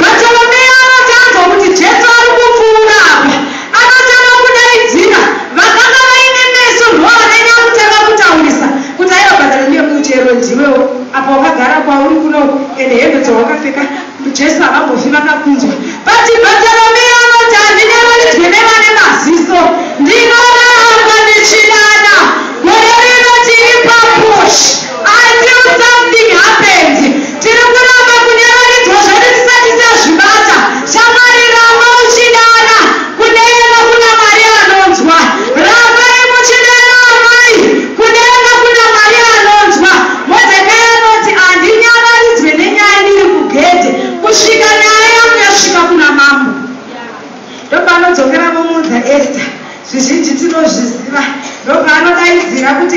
Bartolomeo anoti anzwa kuti Jesu ari kupfuura apa, anotanga kudaidzira. Vakanga vaine meso ndovanenya kutanga kutaurisa kuti, "Aiwa, Bartolomeo, kuchero ndiwewo apa wakagara kwauri kuno, ende hembe dzawakapfeka, Jesu havambofi vakakunzwa." But Bartolomeo anoti, "Handinyararidzwe nevane maziso, ndinoramba ndichidana. Gore rino tiri papush until something happens. Tiri kuramba kunyararidzwa zvedu tisati tazvibata." Shamwari, ramba uchidana kudenga, kuna Mwari anonzwa. Rambai muchidana, amai, kudenga kuna Mwari anonzwa. Modhekai anoti, "Handinyararidzwe nenyaya ndiri kugedhe kusvika nyaya yangu yasvika kuna mambo." Ndopaanodzokera vomuudza Esta. Zvizhinji tinozviziva. Ndopaanodaidzira kuti,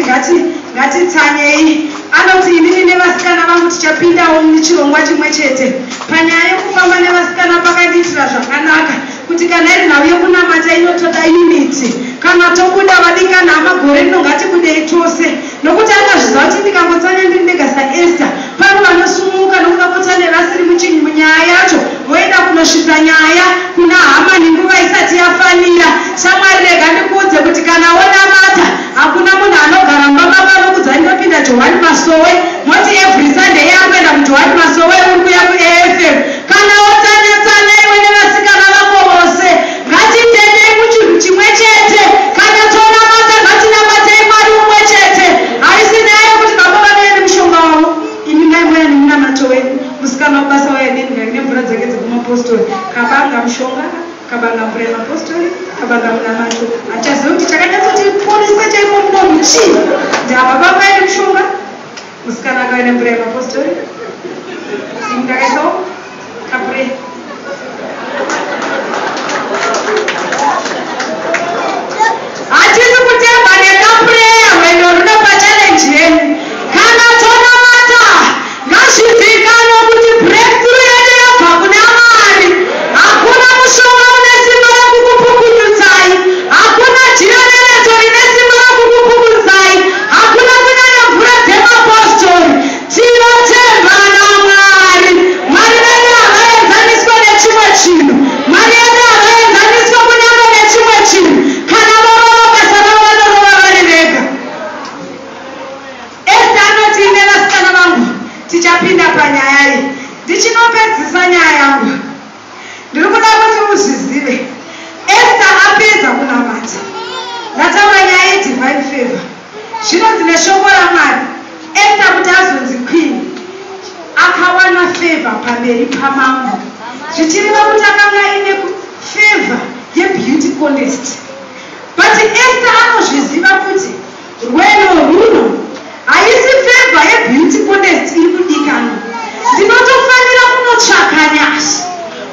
"Ngatitsanyei." Anoti, "Inini nevasikana vangu tichapindawo muchirongwa chimwe chete." Panyaya yekufamba nevasikana pakandiitira zvakanaka kuti kana iri nhau yekunamata inotoda unity. Kana tobuda, vadikana hama, gore rino ngatibudei tose, nokuti akazviziva kuti ndikangotsanya ndiri ndega saEsther, pano vanosumuka nokuda kutsanya vasiri munyaya yacho, voenda kunosvitsa nyaya kuna Hamani nguva isati yafanira. Shamwari, rega ndikuudze kuti kana wonamata, hakuna munhu anogara mumba mako anokudza, "Ndinopinda Johani Masowe." Moti every Sunday yakuenda kuJohani Masowe, uri kuya kuAFM. Kana wotsanya-tsanya iwe nevasikana vako vose. Ngatitendei muchinhu chimwe chete. Kana tonamata, ngatinamatei Mwari umwe chete. Haisi nyaya yekuti baba vanouya nemushonga wavo, imi mai moya nemunamato wenyu, musikana wabasa waya nemvura dzake dzekumapostori. Kabanga mushonga, kabanga mvura yemapostori, kabanga munamato. Hachazivi kuti chakanyatsotiporesa chaipo munomu chii. Ndava baba vaine mushonga, musikana akauya nemvura yemapostori, ini ndakaisawo kaprayer. Hatisi kutemba nekaprayer. Rwendo runo pachallenge yenyu, kana tonamata, ngazvizikanwe kuti breakthrough yedu yabva kuna Mwari. Hakuna mushonga une simba rekukupukunyutsai, hakuna jira rereto rine simba rekukupukunyutsai, hakuna kunyanya mvura dzemapostori. Tinotemba naMwari. Mwari vedu havaenzaniswa nechimwe chinhu. Mwari yedu havaenzaniswa kunyange nechimwe chinhu. Kana vorova basa ravo, vanorova vari vega. Esta anoti, "Ine vasikana vangu tichapinda panyaya iyi." Ndichinopedzisa nyaya yangu, ndiri kuda kuti muzvizive, Esta apedza kunamata. Ndataura nyaya yedivine favor. Zvinonzi neshoko raMwari, Esta kuti azonzi queen, akawana favor pamberi pamambo, zvichireva kuti akanga aine favor yebeauty contest. But Esta anozviziva kuti rwendo runo haisi favor yebeauty contest iri kudikanwa. Ndinotofanira kunotsvaka nyasha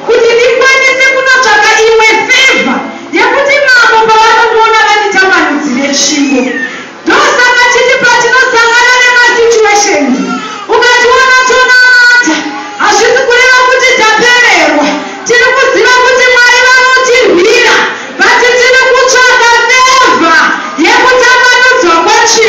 kuti ndikwanise kunotsvaka imwe favor yekuti mambo pavanondiona vanditambanudzire tsvimbo. Ndosaka titi patinosangana nemasituations, ukationa tonamata, hazvisi kureva kuti tapererwa. Tiri kuziva kuti Mwari vanotirwira, but tiri kutsvaka favor yekutambanudzwa kwetsvimbo.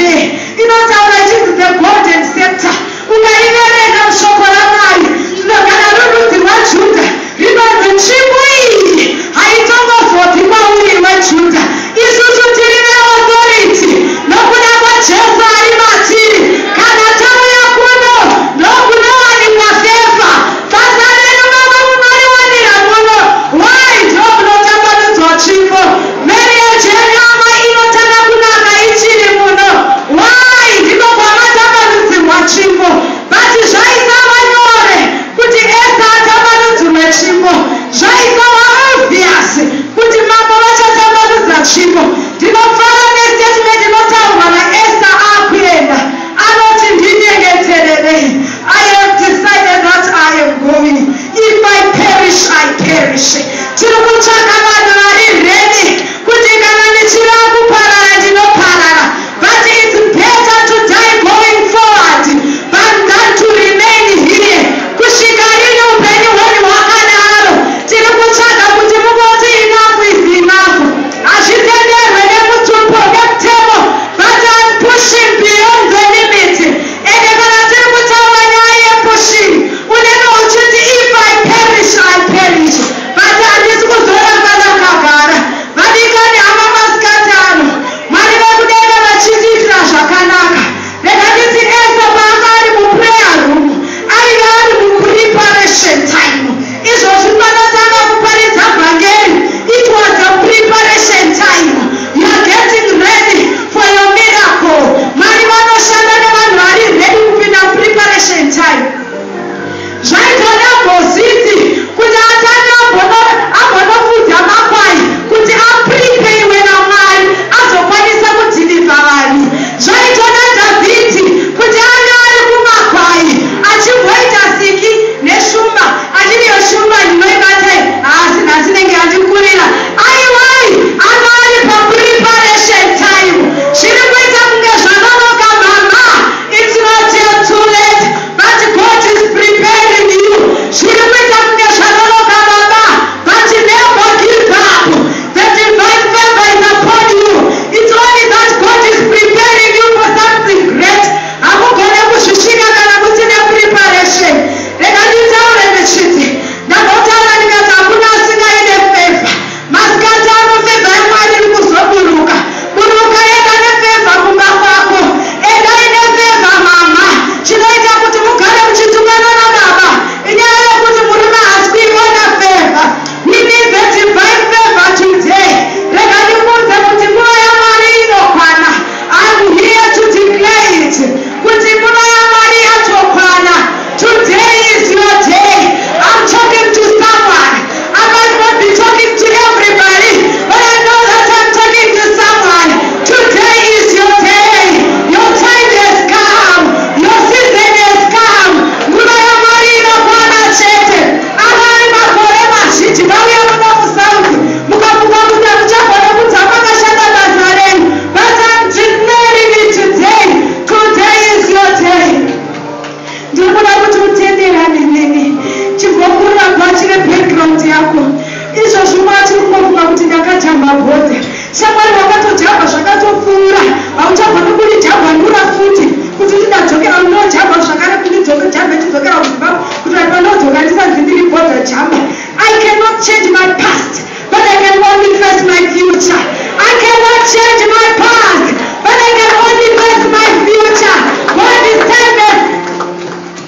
Jee inotaura ichinzi the golden scepter. Ukaiverenga muShoko raMwari, zvino kana rurudzi rwaJudha rinonzi tsvimbo iyi haitongozobvi kwauri iwe Judha. Isusu tiri veauthority nokuda kwaJesu ari matiri. Kana tauya kuno ndokunowanikwa favour. Basa renyu baba munoriwanira muno. Why? Ndokunotambanudzwa tsvimbo. Marriage yenyu ama inotanga kunaka ichiri muno. Why? Ndiko kwamatambanudzirwa tsvimbo. But zvaisava nyore kuti Esther atambanudzirwe tsvimbo. Zvaisava obvious kuti mambo vachatambanudza tsvimbo. Ndinofara nestatement inotaurwa naEsther akuenda. Anoti, "Ndinyengetererei. I have decided that I am going. If I perish, I perish." Tiri kutsvaka vanhu vari ready kuti kana ndichida kuparara, ndinoparara. But it's better to die going forward but than to remain here. Kusvika rini upenyu hwenyu hwakadaro? Tiri kutsvaga kuti mungoti enough is enough. Hazvitenderwe nemutupo nemutemo, but I'm pushing beyond the limit. Ende kana tiri kutaura nyaya yepushing, unenge uchiti, "If I perish, I perish, but handisi kuzoramba ndakagara." Vadikani hama, masikati ano Mwari vekudenga vachitiitira zvakanaka. Rega nditi Esther paanga ari muprayer room, aive ari mupreparation time. Izvozvi panotanga kuparidza vhangeri, it was a preparation time. You are getting ready for your miracle. Mwari vanoshanda nevanhu vari ready kupinda mupreparation time. Zvaitoda Mozisi kuti atange ambonofudza makwai kuti aprepeiwe naMwari azokwanisa kudeliver vanhu. Zvaitoda Dhavhidhi kuti ange ari kumakwai achimboita siki neshumba, achiti, "Iyo shumba ndinoibata, asi nhasi nenge yandikurira." Aiwai, anga ari papreparation time. Zviri kuita kunge zvanonoka mama, it's not yet too late, but God is preparing you. Zviri kuita kunge zvanonoka baba, but never give up. The divine favor is upon you. It's only that God is preparing you for something great. Hamugone kuzvisvika kana musine preparation. Rega nditaure ndichiti, ndambotaura ndikati hakuna asingaide favour. Masikati ano favour yaMwari iri kuzoburuka. Buruka, enda nefavour kumba kwako, endai nefavour mama. Chinoita kuti mugare muchitukana nababa inyaya yekuti murume haasi kuiona favour. We need the divine favor today. Rega ndikuudze kuti nguva yaMwari inokwana. I'm here to declare it kuti nguva yaMwari yatokwana. Today is your day. I'm talking to someone. I might not be talking to everybody, but I know that I'm talking to someone. Today is your day. Your time has come. Your season has come. Nguva yaMwari inokwana chete. Ava ari makore mazhinji vauya muno muSouth, mukafunga kuti hamuchagona kuti hamakashanda basa renyu, but I'm declaring it today. Today is your day. Ndiri kuda kuti utenderane neni. Chimbokurira bhachi rebackground yako. Izvozvi mwachiri kungofunga kuti ndakajamba bhodha. Shamwari, wakatojamba zvakatopfuura, hauchagoni kurijambanura futi kuti ndidadzokera unojamba zvakare, kuti ndijambe chidzokera kuZimbabwe kuti pandodzoka ndisanzi ndiri bhodha jamba. I cannot change my past, but I can only face my future. I cannot change my past, but I can only face my future. God is time.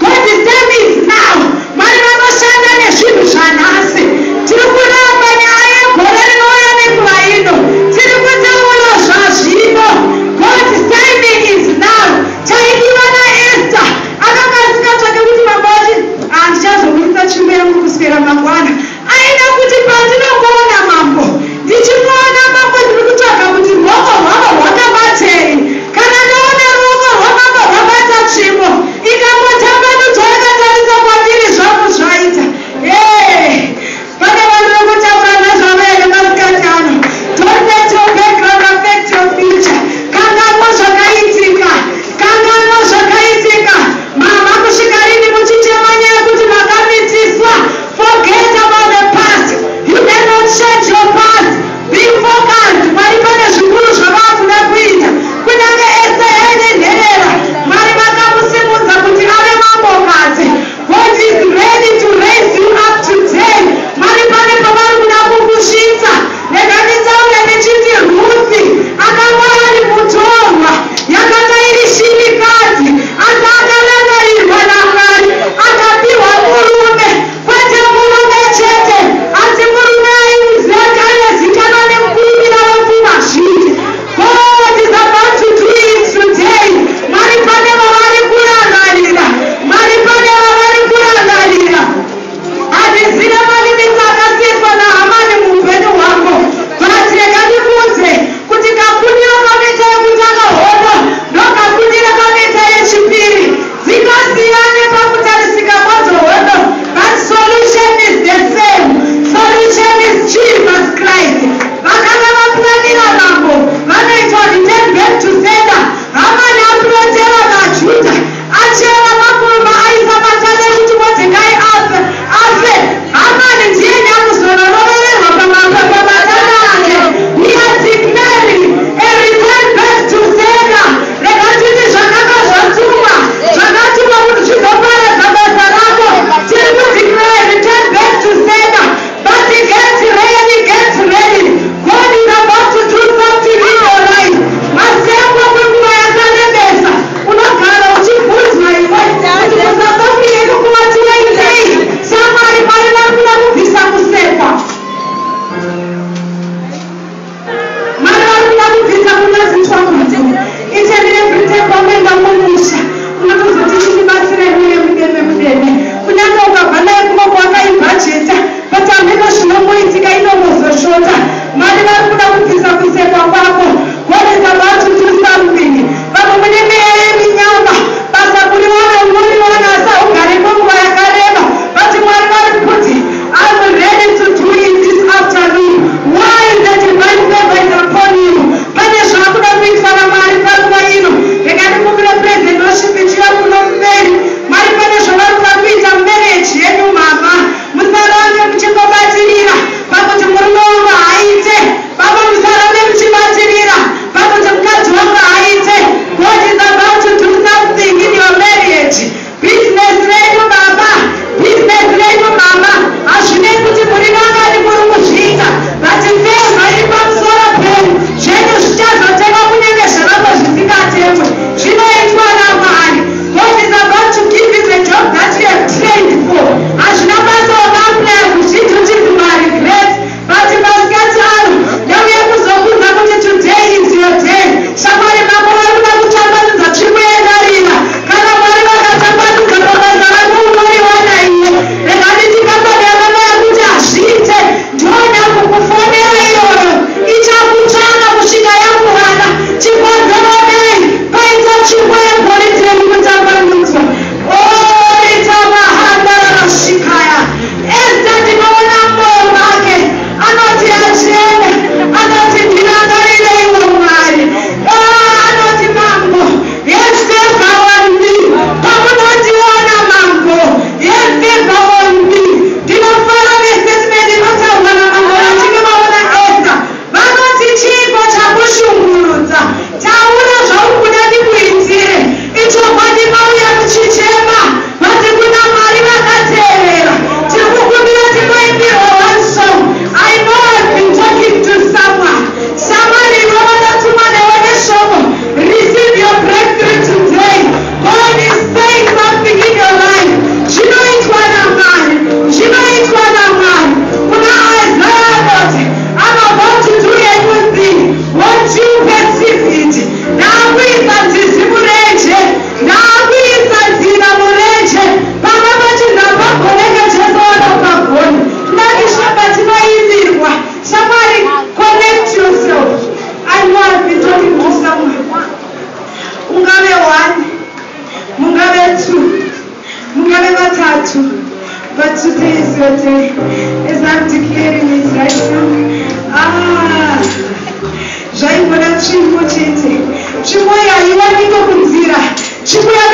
God is time is now. Mwari vanoshanda nezvinhu zvanhasi. Tiri kuramba nyaya yegore rinouya nenguva ino. Tiri kutaura zvazvino. God's timing is now. Chaidiwa naEsther, akanga asingatsvake kuti mambo ati, "Handichazobudisa tsvimbo yangu kuswera mangwana." Aida kuti, "Pandinokuona mambo, ndichimuona mambo, ndiri kutsvaga kuti ruoko." your day as I'm declaring it right now. Ah, zvaimboda tsvimbo chete. Tsvimbo iyi haiwanikwe kunzira. Tsvimbo.